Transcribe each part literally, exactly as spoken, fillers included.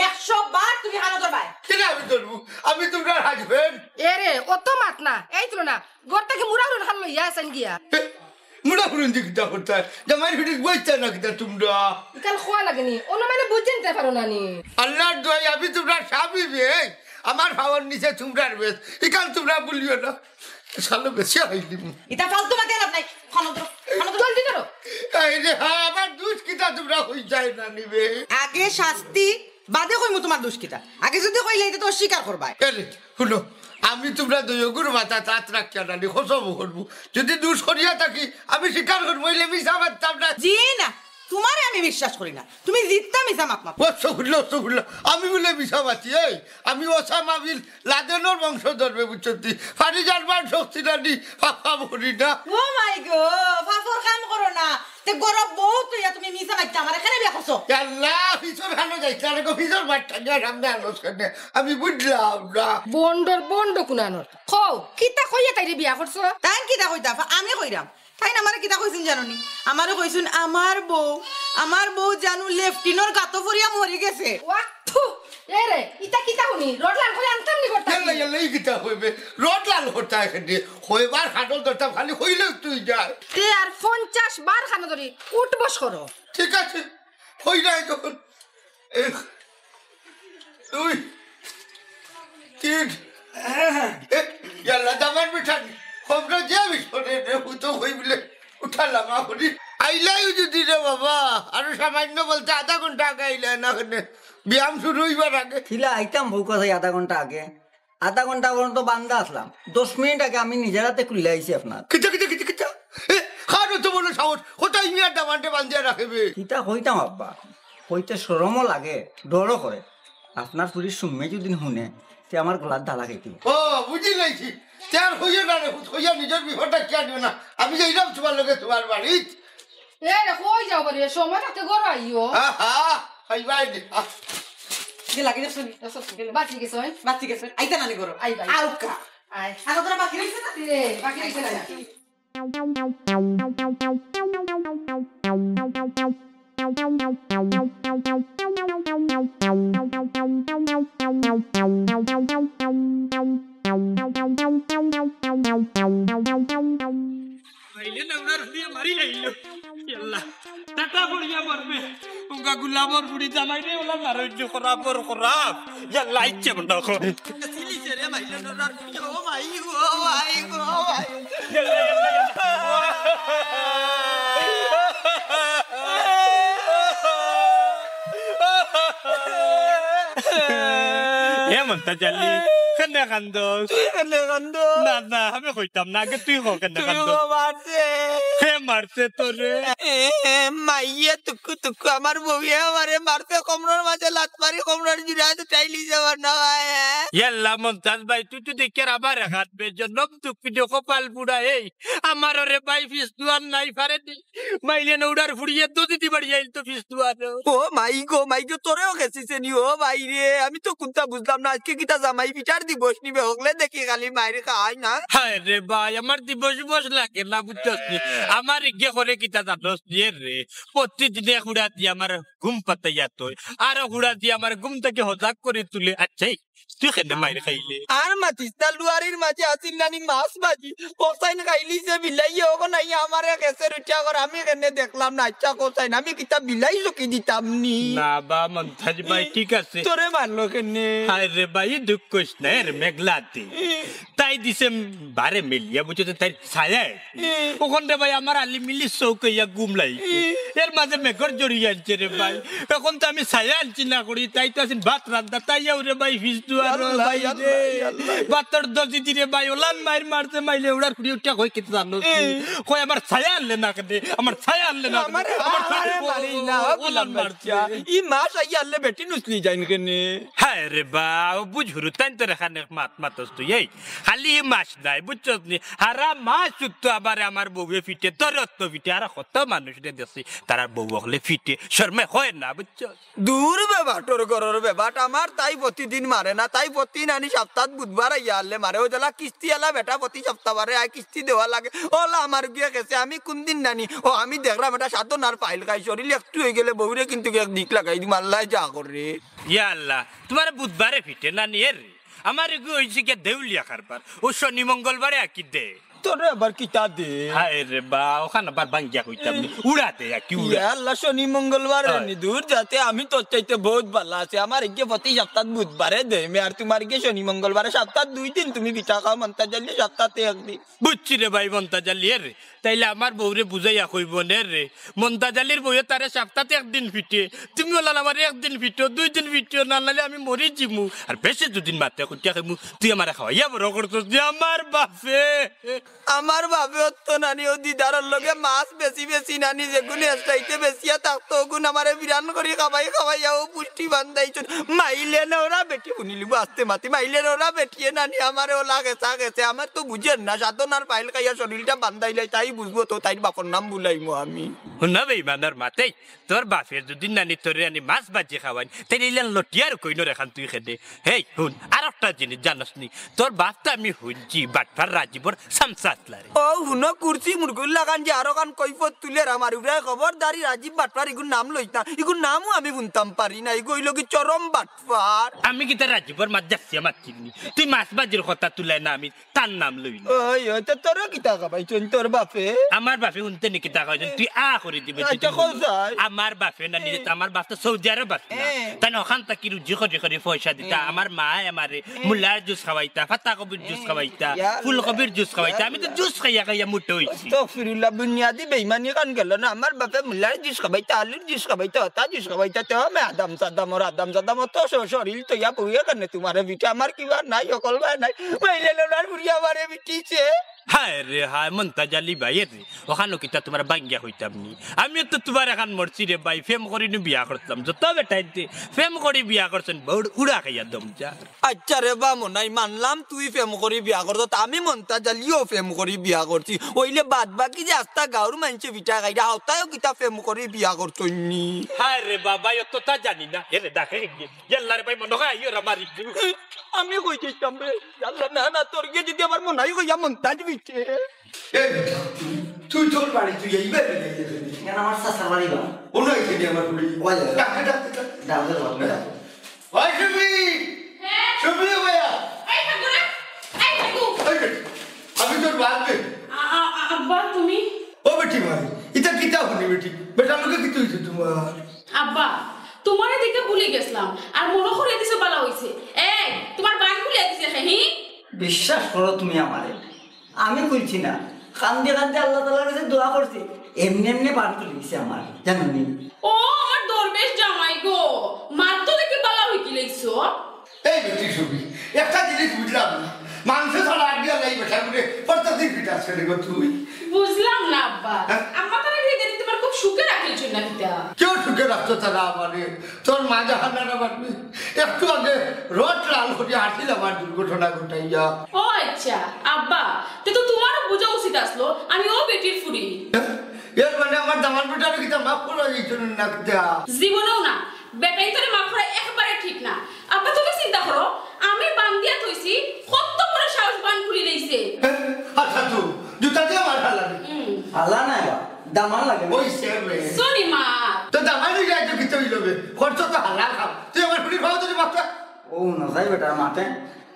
একশো বার তুমি কানো ধরবায়। কিতা আমি ধরমু? আমি তুমরার হাজবেন্ড। এরে, অত মাত না। এই তুলো না। ঘর থাকি মুড়া হুরুন খান লইয়া আছইন গিয়া। এ, মুড়া হুরুন দি কিতা করতায়? জামাইর পিঠিত বইতায় না কিতা তুমরা? ইখান খোয়া লাগেনি। অনো মানে বুঝিন তে পারো না নি। আল্লার দোয়াই, আমি তুমরার স্বামী বে। আমার পাওর নিচে তুমরার বেশ। ইখান তুমরা ভুলিও না। শালা বেশি হইলি। ইতা ফালতু মাতে লাভ নাই। কানো ধরো, কানো ধরো। জলদি ধরো। এই রে, হ্যাঁ, আমার দুষ কিতা তুমরা কইতায় না নি বে? আগে শাস্তি, বাদে কইমু তুমার দুষ কিতা। আগে যুদি কইলে, ইতা তো অস্বীকার করবায়। এ রে, হুনো, আমি তুমরা দুইওগুর মাথাত আত রাখিয়া নানি কসম করমু। যুদি দুষ করিয়া থাকি, আমি স্বীকার করমু, অইলে মিছা মাততাম না। জি না, তুমারে আমি বিশ্বাস করি না। তুমি জিততা মিছা মাত মাতো। অস্তগফিরুল্লাহ, অস্তগফিরুল্লাহ। আমি বুলে মিছা মাতি, এই, আমি ওসামা বিন লাদেনর বংশধর বে, বুঝছো নি? ফারিজার মান শক্তি নানি, পাপ কাম করি না। ও মাই গো, পাপর কাম করো না। তে গরব বউ তুইয়া তুমি মিছা মাততায় আমারে কেনে বিয়া করছো? আল্লাহ, পিছর খানো যাইতায় না গো, পিছর মাত টানিয়া সামনে আনস কেনে? আমি বুঝলাম না। বন্ডর বন্ড কুনানর। কও, কিতা কইয়া তাইরে বিয়া করছো? তাইন কিতা কইতা, আমি কইরাম। তাইন আমারে কিতা কইছইন জানো নি? আমারে কইছইন, "আমার বউ, আমার বউ জানু লেফটিনর গাতো পড়িয়া মরি গেছে।" ওয়া, থু, এ রে, ইতা কিতা হুনি? রড লাল করি আনতাম নি করতাম ইয়াল্লা, নি? ইয়াল্লা, ই কিতা কইবে? রড লাল করতা এখানে। কয়বার খাটল ধরতাম, খালি কইলে তুই যায়। তে আর পঞ্চাশ বার কানো ধরি, উঠবস করো। ঠিক আছে, কই যায় যখন। এক, দুই, তিন। এ, ইয়াল্লা, দামান মিঠানি। খবর যে বিস্ফোরণে রে, হুতো হই বলে উঠালাম আহুরি। আইলাই যদি রে বাবা, আরো সামান্য বলতে আধা ঘন্টা আগে আইলাই না কেনে? ব্যায়াম শুরু হইবার আগে। কিলা আইতাম বউ কথা আধা ঘন্টা আগে। আধা ঘন্টা পর্যন্ত বান্দা আসলাম। দশ মিনিট আগে আমি নিজের হাতে খুলে আইছি আপনার। কিতা, কিতা, কিতা, কিতা? এ, কার অত বড় সাহস? কোথায় মিয়ার দামানটা বান্ধিয়া রাখবে? কিতা কইতাম আব্বা? কইতে শরমও লাগে, ডরও করে। আপনার ফুরির সুম্মে যদি হুনে, তে আমার গলার দালা খাইতে। ও, বুঝি লাইছি। তে আর কইও না রে, কইয়া নিজের বিপদটা কিয়া নিও না। আমি যাইরাম তুমার লগে তুমার বাড়িত। এ রে, কই যাও রে? সময় থাকতে ঘরো আইও। আহা, খাইবাই নি। আহ। গেলা, গেলা, শুনি। বাঁচি গেছইন। বাঁচি গেছইন। আইতা নানি ঘরো। I, I. আউকা। আয়। আর তোরা বাকি রইছে না? এ, বাকি রইছে না। মাইলে না উড়ার ফুড়িয়ে মারি লাইল। ইয়াল্লা, টাটা পড়িয়া মরবে। উঙ্গা গুলামর ফুড়ি জামাইরে ওলা মারইল খরাপর খরাপ। ইয়াল্লা, ইচ্ছে মনে হয়। সিলিছে রে মাইলে না উড়ার ফুড়িয়ে, ও মাই গো, ও মাই গো, ও মাই। ইয়াল্লা, ইয়াল্লা, ইয়াল্লা। হে মন্তাজ আলী, কেনে কান্দস? তুই কেনে কান্দস? না, না, আমি কইতাম না, আগে তুই ক কেনে তুই কান্দস? ও মারছে। হে মারছে তোরে? এ, মাইয়ে তুকু তুকু আমার বউয়ে আমারে মারছে, কোমরর মাঝে লাত মারি, কোমরর জুড়া তো টাইলি যাবার না হয়, হ্যাঁ? ইয়াল্লা মন্তাজ ভাই, তুই তো দেখিয়ার আবার একাত বেজনম তুকু দেখো পাল বুড়া, এই, আমার ওরে ভাই ফিস দুয়ার নাই পারে নি। মাইলে না উড়ার ফুড়িয়ে দুধ দি বাড়ি আইল তো ফিস দুয়ার। ও মাই গো, মাই গো, তোরেও গেছিছে নি, ও ভাই রে, আমি তো কুন্তা বুঝলাম না, আজকে কিতা জামাই পিটার দিবস নিবে, হকলে দেখি খালি মাইর খাই না। হায় রে ভাই, আমার দিবস বস লাগে না, বুঝছস নি? আমার ইগে করে কিতা জানোস নি রে? প্রতিদিনে হুড়া দি আমার ঘুম পাতাইয়া থয়, আর হুড়া দি আমার ঘুম থাকি হজাক করি তুলে। আচ্ছা, এই তুই কেনে মাইর খাইলে? আর মাতিস না, লুয়ারির মাঝে আছিল নানি মাছ ভাজি, কসাইন খাইলিছে বিলাইয়ে, ওগো নাই আমারে গেছে রুচা কর, আমি কেনে দেখলাম না। আচ্ছা কসাইন, আমি কিতা বিলাই চকি দিতাম নি? না বা মন্তাজ ভাই, ঠিক আছে। তোরে মারলো কেনে? হায় রে ভাই, দুখ কইস না, এর মেঘলাতে। তাই দিছে বারে মিলিয়া, বুঝছো তো, তাই ছায়া। ওখান রে ভাই, আমার আলি মিলি চউখে ইয়া ঘুম লাগি। এর মাঝে মেঘর জড়ি আনছে রে ভাই। এখন তো আমি ছায়া আনছি না করি, তাই তো আছেন ভাত রান্ধা, তাই যাও রে ভাই, ফিস দুয়ার আল্লাহ, ভাই আল্লাহ, রে। আল্লাহ। ভাতর দজি দি রে ভাই, ওলান মাইর মারছে, মাইলে উড়ার ফুড়ি উঠা কই কিতা জানো? কই আমার ছায়া আনলে না কেনে? আমার ছায়া আনলে না কেনে? আমার আমারে ছায়া মারি না, ও ওলান মারছে। ই মাছ আইয়া আনলে বেটি নুসলি যাইন কেনে? হায় রে বা, ও বুঝুরু, তাই তো রে খানে মাত মাতস তুই, এই খালি ই মাস নাই, বুঝছস নি? হারা মাস উত্তর আমারে আমার বউয়ে ফিটে, তোর অত ফিটে, আর কত মানুষরে দেখছি, তারার বউ অকলে ফিটে, শরমে কয় না, বুঝছস? দূর বে বাটর ঘরর বে বাট, আমার তাই প্রতিদিন মারে না, তাই প্রতি নানি সপ্তাহ বুধবার আইয়া আনলে মারে, ও জ্বালা কিস্তি আলা বেটা প্রতি সপ্তাহ মারে, আয় কিস্তি দেওয়া লাগে, ওলা আমার গিয়ে গেছে, আমি কোন দিন নানি, ও আমি দেখলাম এটা সাধনার ফাইল খাই, শরীর একটু হয়ে গেলে বউরে কিন্তু এক দিক লাগাই দিম, আল্লাহ যা করে। ইয়া আল্লাহ, তোমার বুধবারে ফিটে নানি এর, আমার এগু হইছে গিয়া দেউলিয়া কারবার, ও শনি মঙ্গলবারে আকি দে। তোরে আবার কিতা দে? হায় রে বা, ওখান আবার ভাঙ্গিয়া কইতাম নি। উড়া দে, আর কি উড়া। ইয়া আল্লাহ, শনি মঙ্গলবার হয়। নি দূর যাতে আমি তোর চাইতে বহুত ভালা আছি। আমার এগিয়ে প্রতি সপ্তাহ বুধবারে দে মে, আর তোমার এগিয়ে শনি মঙ্গলবারে, সপ্তাহ দুই দিন তুমি পিঠা খাও, মন্তা জানলে সপ্তাহে একদিন। বুঝছি রে ভাই, মন্তা জানলি রে। তাইলে আমার বউরে বুঝাইয়া কইব নে রে। মন্তাজ আলীর বউয়ে তারে সপ্তাহে একদিন ফিটে, তুমি ওলান আমার একদিন ফিটো, দুই দিন ফিটো, না নাইলে আমি মরি যিমু। আর বেশি দুদিন মাতে কুটিয়া খাইমু, তুই আমারে খাওয়াইয়া বড় করছস যে আমার বাপে। আমার বাপে অত নানি ও দিদারর লগে মাছ বেশি বেশি নানি যেগুন এস্টাইতে বেশিয়া থাকতো, ওগুন আমারে বিরান করি খাবাই খাবাইয়া ও পুষ্টি বান্ধাইছন। মাইলে না ওরা বেটি শুনিলি আস্তে মাতি, মাইলে না ওরা বেটিয়ে নানি আমারে ওলা গেছা গেছে, আমার তো বুঝেন না, সাধনার পাইল খাইয়া শরীরটা বান্ধাইলাই, তাই বুঝবো তো তাইর বাপর নাম বুলাইমু আমি। হুন না বেইমানর মাতেই, তোর বাপে যদি নানি তোরে আনি মাছ ভাজি খাওয়াইন, তাইলে ইলান লটিয়ার কইনর এখান তুই খেদে। হেই, হুন, আর একটা জিনিস জানস নি? তোর বাপ তো আমি হুনছি, বাটপার রাজীবর সামসা আসলা রে। ও, হুনো, কুর্সি মুরগুর লাগান যে আরো খান কৈফত তুলের আমার উপরে, খবরদারি রাজীব বাটপার ইগুর নাম লইস না, ইগুর নামও আমি হুনতাম পারি না, ইগু হইল কি চরম বাটপার। আমি কিতা রাজীবর মাছ যাচ্ছি আমার চিনি, তুই মাছ ভাজির কথা তুলে না আমি তার নাম লই না। ওই, ওই, তো তোরও কিতা খাবাইছন তোর বাপে? আমার বাপে হুনতে নি কিতা খাবাইছন, তুই আ করে দিবে, তুই আচ্ছা, তো কল চাই। আমার বাপে না, নিজে তো আমার বাপ তো সৌদি আরব আছে না। হ্যাঁ। তাই না, ওখান থাকি রুজি করি করি পয়সা দিতা। হ্যাঁ। আমার মা আমারে হ্যাঁ। মুলার জুস খাওয়াইতা, পাতা কবির জুস হ্যাঁ। খাওয়াইতা, ইয়া ফুলকবির জুস খাওয়াইতা। আল্লাহ। আমি তো জুস খাইয়া খাইয়া মোটা হইছি। আস্তাগফিরুল্লাহ, বুনিয়াদি বেইমানি কান গেল না। আমার বাপে মুলার জুস খাওয়াইতা, আলুর জুস খাওয়াইতা, হতা জুস খাওয়াইতা, তে আমি আদাম সাদাম ওর আদাম সাদাম অত শ-, শরীর তো ইয়া বউয়ে কানে তোমারে বিটা আমার কিবা নাই, অকল ভাই নাই। মাইলে লোনার বুড়ি আমারে বিটিছে। হায় রে হায়, মন্তাজ আলী ভাই রে, ওখানো কিতা তোমার বাঙ্গিয়া হইতাম নি? আমি তো তোমার এখান মরছি রে ভাই, প্রেম করি নু বিয়া করতাম। যত বেটাইতে প্রেম করি বিয়া করছেন, বউর উড়া খাইয়া দম যার। আচ্ছা রে বা মনাই, মানলাম তুই প্রেম করি বিয়া করছত, আমি মন্তাজ আলীও প্রেম করি বিয়া করছি। ওইলে বাদ বাকি যে আস্তা গাঁওর মানষে বিটা খাইরা, হাওতায়ও কিতা প্রেম করি বিয়া করছইন নি? হায় রে বাবা, অততা জানি না। এরে ডাকে গিয়ে। ইয়াল্লা রে ভাই, মনে হয় আইও রে আমার ইগু। আমি কই দিতাম রে, ইয়াল্লা, না, না, তোর গিয়ে যদি আমার মনাই কইয়া মন্তাজ বিটে। এ বেটা, তুই, তুই তোর বাড়ি, তুই এইবার বেরিয়ে যাবি। কেন আমার চাচার বাড়ি বা? ও নয়, এখানে আমার বাড়ি। ওই যা। ডাক, ডাক, ডাক, ডাক। ডাক, ডাক, ডাক। ওই সুমি! হ্যাঁ? সুমি, ও ভাইয়া। এই ঠাকুরা, এই ঠাকু। এই বেটি, আমি তোর বাপ রে। আ-, আ-, আ-, আব্বা, তুমি? ও বেটি ভাই, ইতা কিতা হনি বেটি? বেটা লোকে কিতা হইছে তোমার? আব্বা, তোমারে দেখে ভুলি গেছলাম। আর মনে করিয়া দিছো, ভালা হইছে। এই, তোমার বান খুলিয়া দিছে খে, হি? বিশ্বাস করো তুমি আমারে, আমি কইছি না, কান্দি কান্দি আল্লাহ তাআলার কাছে দোয়া করছি, এমনে এমনে বান খুলি গেছে আমার, জানো নি? ও, আমার দরবেশ জামাই গো, মাত তো দেখি ভালা হইকি লাইছো। এই বেটি সুমি, একটা জিনিস বুঝলাম না, মানষে ছাড়া আগে আল্লাহ এই বেটা করে পঞ্চাশ দিন ফিট আসছে রে গো তুই। বুঝলাম না আব্বা, হ্যাঁ? আম্মা তারা বিয়ে দিতে তোমার খুব সুখে রাখের জন্য কিতা? কেউ সুখে রাখতো তারা আমারে, তোর মা জাহান্নামে পারবি। একটু আগে রথ লাল করিয়া আসিল আমার দুর্ঘটনা ঘটাইয়া। ও আচ্ছা, আব্বা, তে তো তোমারও বুঝা উচিত আসলো, আমি ও বেটির ফুরি। এর মানে আমার দামান বেটারে কিতা মাফ করা যাইতো না কিতা? জীবনেও না, বেটাইন্তরে মাফ করা একবারে ঠিক না। আব্বা, তুমি চিন্তা করো, আমি বান্দিয়া থইছি, কত বড় সাহস বান খুলি লইছে। আচ্ছা তো, জুতা দিয়া মার হালা। হুম। হালা না বা, দামান লাগে না। ওই সে রে। সরি মা। তো দামান হইলে তো কিতা হইল বে? খরচ তো হালা খাও। তুই আমার ফুরির ভাও ধরে মারতা। ও না যাই বেটা মাতে।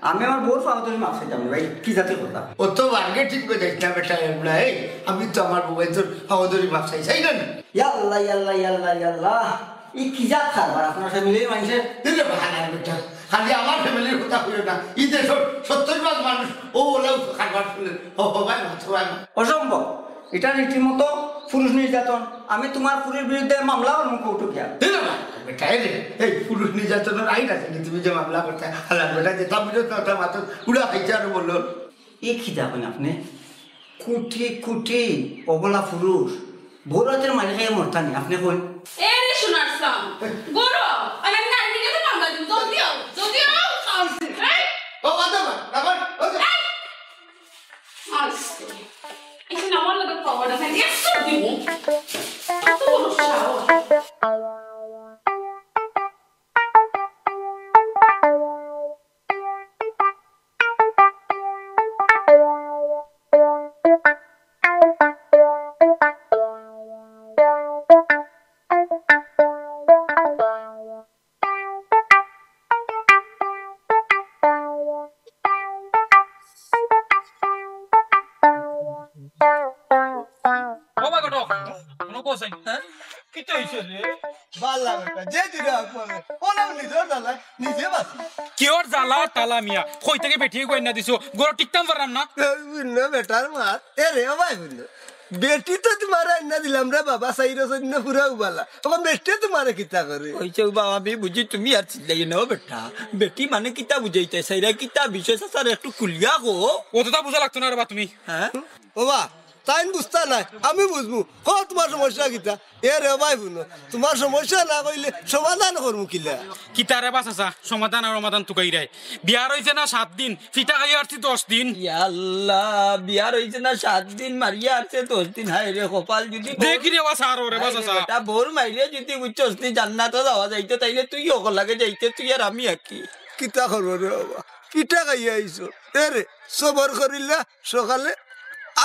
আমি আমার বউর পাও ধরি মাফ চাইতাম না ভাই, কি জাতি কথা? ও তো বার্গে ঠিক করে যাইস না বেটা, এবলা, এই, আমি তো আমার বউ তোর পাও ধরি মাফ চাই, চাই না নি? ইয়াল্লা, ইয়াল্লা, ইয়াল্লা, ইয়াল্লা। ই কি জাত কারবার আপনার ফ্যামিলির মানুষের? দিলে বাহানা বেটা, খালি আমার ফ্যামিলির কথা কইও না, ই দেশর সত্তর ভাগ মানুষ ও ওলাও কারবার শুনে, ও, ও ভাই, মাথা ভাই। অসম্ভব। এটা রীতিমতো পুরুষ নির্যাতন। আমি তোমার পুরুষ বিরুদ্ধে মামলা করবো কোর্টে গিয়া। দিলে না, বেটা, এই রে, এই পুরুষ নির্যাতনের আইন আছে নি? তুমি যে মামলা করতে, হালার বেটা, যেটা বুঝো না, ওটা মাত্র উড়া খাইছে আরো বললো। এ কি দেখেন আপনি? কুটি কুটি অবলা পুরুষ, বড় হাতের মারি খাইয়া মরতা নি, আপনি কই? এ রে সোনার সাম, গরম, আর আমি নারকেল গাছে মামলা দিব, জলদি আও, জলদি আও। এই! ও ও সাইন, হ্যাঁ? কিতা অইছে রে? বালা বেটা, যে দিলে হাক মারে, ও না নিজর জ্বালা, নিজে বাঁচে। কিওর জ্বালা তালা মিয়া? কই থাকি বেটি এগু আইনা দিছো? ঘরো টিকতাম পারলাম না। এ, না বেটার মা, এ রে, ও ভাই বন্ধু, বেটি তো তুমারে আইনা দিলাম রে বাবা, সাইরো সৈন্য পুরা উবালা। ও বেটি তুমারে কিতা করে? ওই যে বাবা, আমি বুঝি তুমি আর চিল্লাই না, ও বেটা। বেটি মানে কিতা বুঝাইতে, সাইরা কিতা বিষয় স্যার একটু খুলিয়া কো। অততা বুঝা লাগতো না রে বা তুমি। হ্যাঁ? ও বা, তাইন বুঝতা নায়, আমি বুঝমু। কও তুমার সমস্যা কিতা? এ রে ভাই হুনো, তুমার সমস্যা না কইলে সমাধান করমু কিলা? কিতা রে বা চাচা, সমাধান আর সমাধান তুকাইরায়। বিয়ার অইছে না সাত দিন, ফিটা খাইয়া আরছি দশ দিন। ইয়া আল্লাহ, বিয়ার অইছে না সাত দিন, মারিয়া আরছে দশ দিন। হায় রে কপাল, যদি বউর দেখি রে বা স্যার, ও রে বা হায় রে চাচা। বেটা, বউর মাইরে যদি বুঝছস তুই জান্নাতো যাওয়া যাইতো, তাইলে তুই অকল লাগে যাইতে, তুই আর আমি আকি। কিতা করবো রে বাবা, ফিটা খাইয়া আইছো। এ রে, সবর করিলা, সকালে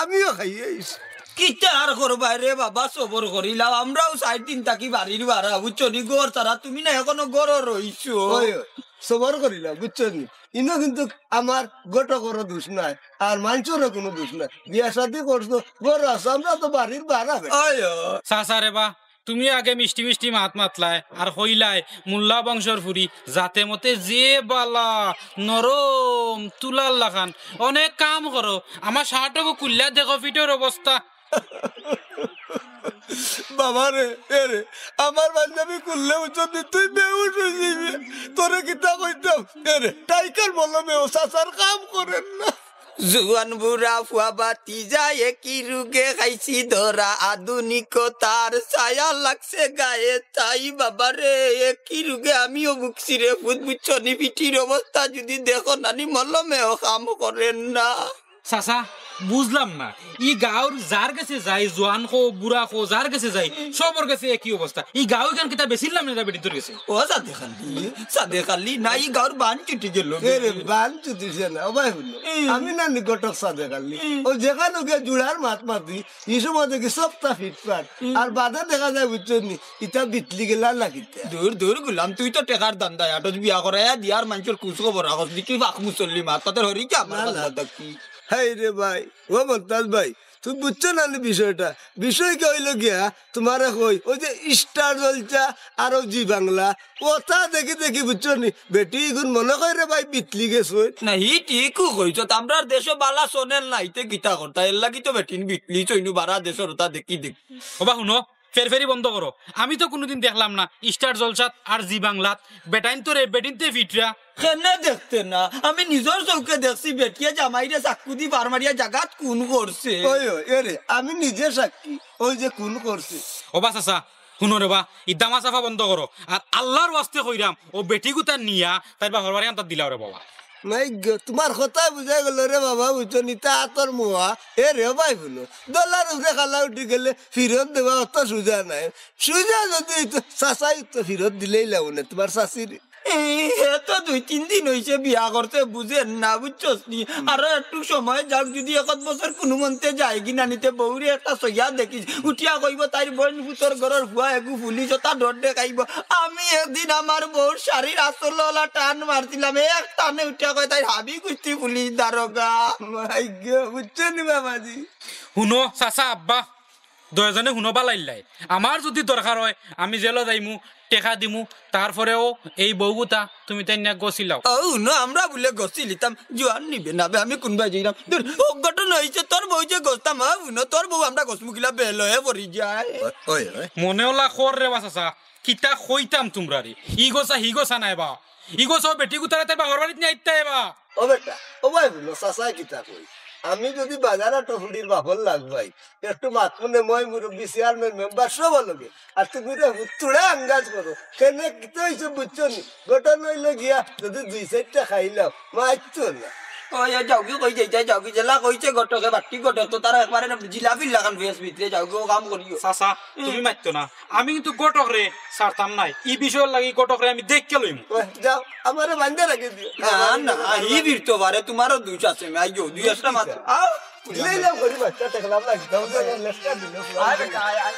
আমিও খাইয়া আইছি। কিতা আর করবায় রে বাবা, সবর করিলাম। আমরাও চাইর দিন থাকি বাড়ির বারা, বুঝছো নি? ঘর ছাড়া তুমি না এখনো ঘরো রইছো। ওই, ওই, সবর করিলাম, বুঝছো নি? ইনো কিন্তু আমার ঘটকরও দোষ নাই, আর মানষরও কুনু দোষ নাই। বিয়া শাদি করছো, ঘরো আছো, আমরা তো বাড়ির বারা বেটা। ওই, ওই। চাচা রে বা, তুমি আগে মিষ্টি মিষ্টি মাত মাতলায় আর কইলায়, "মোল্লা বংশর ফুরি, জাতে মতে যে বালা, নরম, তুলার লাখান, অনেক কাম করো।" আমার শার্ট অগু খুলিয়া দেখো ফিটর অবস্থা। বাবা রে, এ রে, আমার পাঞ্জাবি খুললে বুঝছস নি, তুই বেহুশ অইযিবে। তোরে কিতা কইতাম, এ রে, টাইকার মলমে ও চাচার কাম করের না। জুয়ান বুড়া ফুয়া বাতি যায়, একই রোগে খাইছি ধরা, আধুনিকতার ছায়া লাগছে গায়ে। তাই বাবা রে, একই রোগে আমিও ভুগছি রে ফুত, বুঝছো নি? ফিটির অবস্থা যদি দেখো নানি, মলমেও কাম করের না। চাচা, বুঝলাম না, ই গাঁওর যার গেছে যাই, জোয়ান কও, বুড়া কও, যার গেছে যাই, সবর গেছে একই অবস্থা। ই গাঁও ইখান কিতা বেচিলাম না বেটিন্তর গেছে? ও সাদেক আলী, সাদেক আলী, না, ই গাঁওর বান চুটি গেল। এ রে, বান চুটিছে না, ও ভাই হুনো, হুম। আমি না নি ঘটক সাদেক আলী। হুম। ও যেখানো গিয়া জুড়ার মাত মাতি, ই সময় দেখি সবটা ফিটফাট। হুম। আর বাদে দেখা যায়, বুঝছো নি, ইতা বিতলি গেলা না কিতা। দূর, দূর গুলাম, তুই তো টেকার ধান্দায় আটস, বিয়া করাইয়া দিয়ার মানষর খোঁজ খবর রাখস, দেখি পাক মুসল্লি মাত, তাদের হরি কি আমার না, না। বান্দা দেখি। হায় রে ভাই, ও মন্তাজ ভাই, তুমি বুঝছো না নি বিষয়টা? বিষয় কি অইলো গিয়া, তুমারে কই, ওই যে স্টার জলসা আর ওই জি বাংলা, ওটা দেখি দেখি, বুঝছো নি, বেটি ইগুন মনে কয় রে ভাই বিতলি গেছে। না, হি ঠিকউ কইছো, আমরার দেশো বালা channel নাই, তে কিতা করতা, এর লাগি তো বেটিন বিতলি চইনু বারা দেশর ওটা দেখি দেখি। ওবা হুনো, ফেরফেরি বন্ধ করো। আমি তো কুনুদিন দেখলাম না স্টার জলসাত আর জি বাংলাত বেটাইন্তরে বেটিন্তে ফিটরা। কেনে দেখতে না? আমি নিজর চউখে দেখছি বেটিয়ে জামাইরে চাক্কু দি বার মারিয়া জাগাত খুন করছে। ওই, ওই, এরে, আমি নিজে সাক্ষী, ওই যে খুন করছে। ওবা চাচা, হুনো রে বা, ই দামা চাফা বন্ধ করো। আর আল্লার ওয়াস্তে কইরাম, ও বেটিগুতা নিয়া তাইর বাপর বাড়ি আনতাত দিলাও রে বাবা। মাই গো, তুমার কথায় বুঝা গেল রে বাবা, বুঝছো নি, তা আতর মোয়া। এ রে ভাই হুনো, দলার উপরে কালা উঠি গেলে ফিরত দেওয়া অত সুজা নায়। সুজা যদি অইতো, চাচাই তো ফিরত দিলাইলা অনে, তুমার চাচিরে। এ, হে তো দুই তিন দিন অইছে বিয়া করছে, বুঝের না, বুঝছস নি? আরো একটু সময় যাউক, যদি এক বছর কুনুমন্তে যায়গি নানিতে বউরে একটা সইয়া দেখিস, উঠিয়া কইবো তাইর বইন পুতর ঘরর ফুয়া এগু পুলিশ, ওটা ডর দেখাইবো। আমি একদিন আমার বউর শাড়ির আঁচল ওলা টান মারছিলাম, এক টানে উঠিয়া কয় তাইর হাবি গুষ্টি পুলিশ দারোগা। মাই গো, বুঝছো নি বাবাজি? হুনো, চাচা, আব্বা, দুইজনে হুনো বালাইল্লাই। আমার যদি দরকার অয়, আমি জেলো যাইমু, টেকা দিমু, তারপরেও এই বউগুতা তুমি তাইন না গছিলাও। ও হুনো, আমরা বুলে গছিলিতাম, জোয়ান নিবে না বে, আমি কুনবায় যাইরাম। দূর, ও ঘটনা অইছে, তোর বউ যে গছতাম, ও হুনো, তোর বউ আমরা গছমু কিলা বেলয়ে পড়ি যায়। ওই, ওই, ওই। মনে ওলা কর রে বা চাচা, কিতা কইতাম তুমরারে। ই গছা, হি গছা নায় বা। ই গছা বেটিগুতারে তাইর বাপর বাড়িত নিয়া আইতা এবা। ও বেটা, ও ভাই হুনো, চাচায় কিতা কই। আমি যদি বাজার আটো ফুড়ির বাপর লাগ ভাই, একটু মাত হুনে মই মুরব্বি চেয়ারম্যান মেম্বার সব লগে। আর তুমি রে হুতুড়া আন্দাজ করো। কেনে কিতা অইছে বুঝছো নি? ঘটনা অইলো গিয়া, যদি দুই চাইরটা খাইলাম, মাইতো না। ওই, ওই, যাওগি কই যাইতায়, যাওগি জেলা কইছে ঘটকে, বাট্টি ঘটক তো তারা একবারে না জিলাপির লাখান ফেস ভিতরে, যাওগি ও কাম করিও। চাচা, তুমি মাইতো না। আমি কিন্তু ঘটকরে ছাড়তাম নায়। ই বিষয়র লাগি ঘটকরে আমি দেখিয়া লইমু। ওই, যাও, আমারে বান্ধে রাখি দিও। না, না, হি বীর তো পারে, তুমারও দুষ আছে, আমি আইও, দুই একটা মাত্র। আও। দিলেই না করি বাচ্চা, দেখলাম না, একদম তো লেসটা দিল। আরে, আয়, আয়।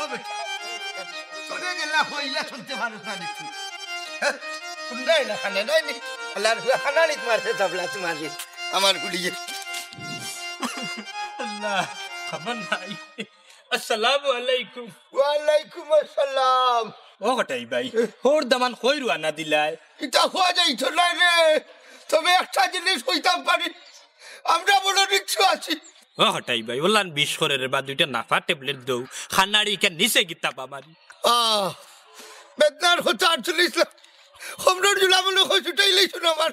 ও বেটা, তোরে গেলা হইলা শুনতে পারো না দেখি। হ্যাঁ? শুনলাই না, খানে নাই নি? আল্লাহর খানা নিত মারতে তাবলা তোমার রে, আমার গুলিয়ে। খবর নাই। আসসালামু আলাইকুম। ওয়ালাইকুম আসসালাম। ও কটাই ভাই, হউর দামান কই রওয়ানা দিলায়? ইতা কওয়া যাইতো না রে, তবে একটা জিনিস কইতাম পারি, আমরা বড় রিক্সো আছি। ও কটাই ভাই, অলান বিষ করে রে বা, দুইটা নাফা ট্যাবলেট দেও, খানাড়ি ইখান নিচে গিতা বাবারি। আহ, বেদনার কথা আর তুলিস না, খবরর জুলা মনে হয় ছুটাই লইছুন আমার।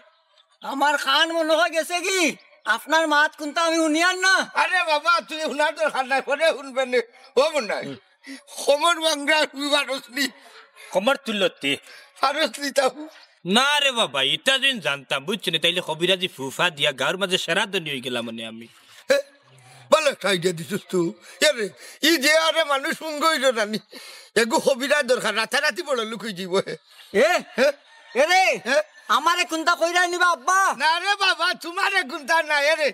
আমার কান মনে হয় গেছে কি, আপনার মাত কুনতা আমি হুনিয়ার না। আরে বাবা, তুই হুনার দরকার নাই, পরে হুনবে নে। ও মনে হয়, খবর বাংলা তুই পারস নি। খবর তুলতে। পারস নি তাও। না রে বাবা, ইটা যদি জানতাম, বুঝছো নি, তাইলে কবিরাজি ফুফা দিয়া গাঁওর মাঝে সেরা ধনী অই গেলাম মানে আমি। এ, ভালা একটা আইডিয়া দিছস তো। এ রে, ই যে আরে মানুষ মুঙ্গ অইল নানি। এগু কবিরাজ দরকার, রাতারাতি বড় লোক অই যাইব হে। এ, হে? এ রে, হে? আমারে কুনতা কইরা নিবা আব্বা? না রে বাবা, তোমারে কুনতা না, এ রে।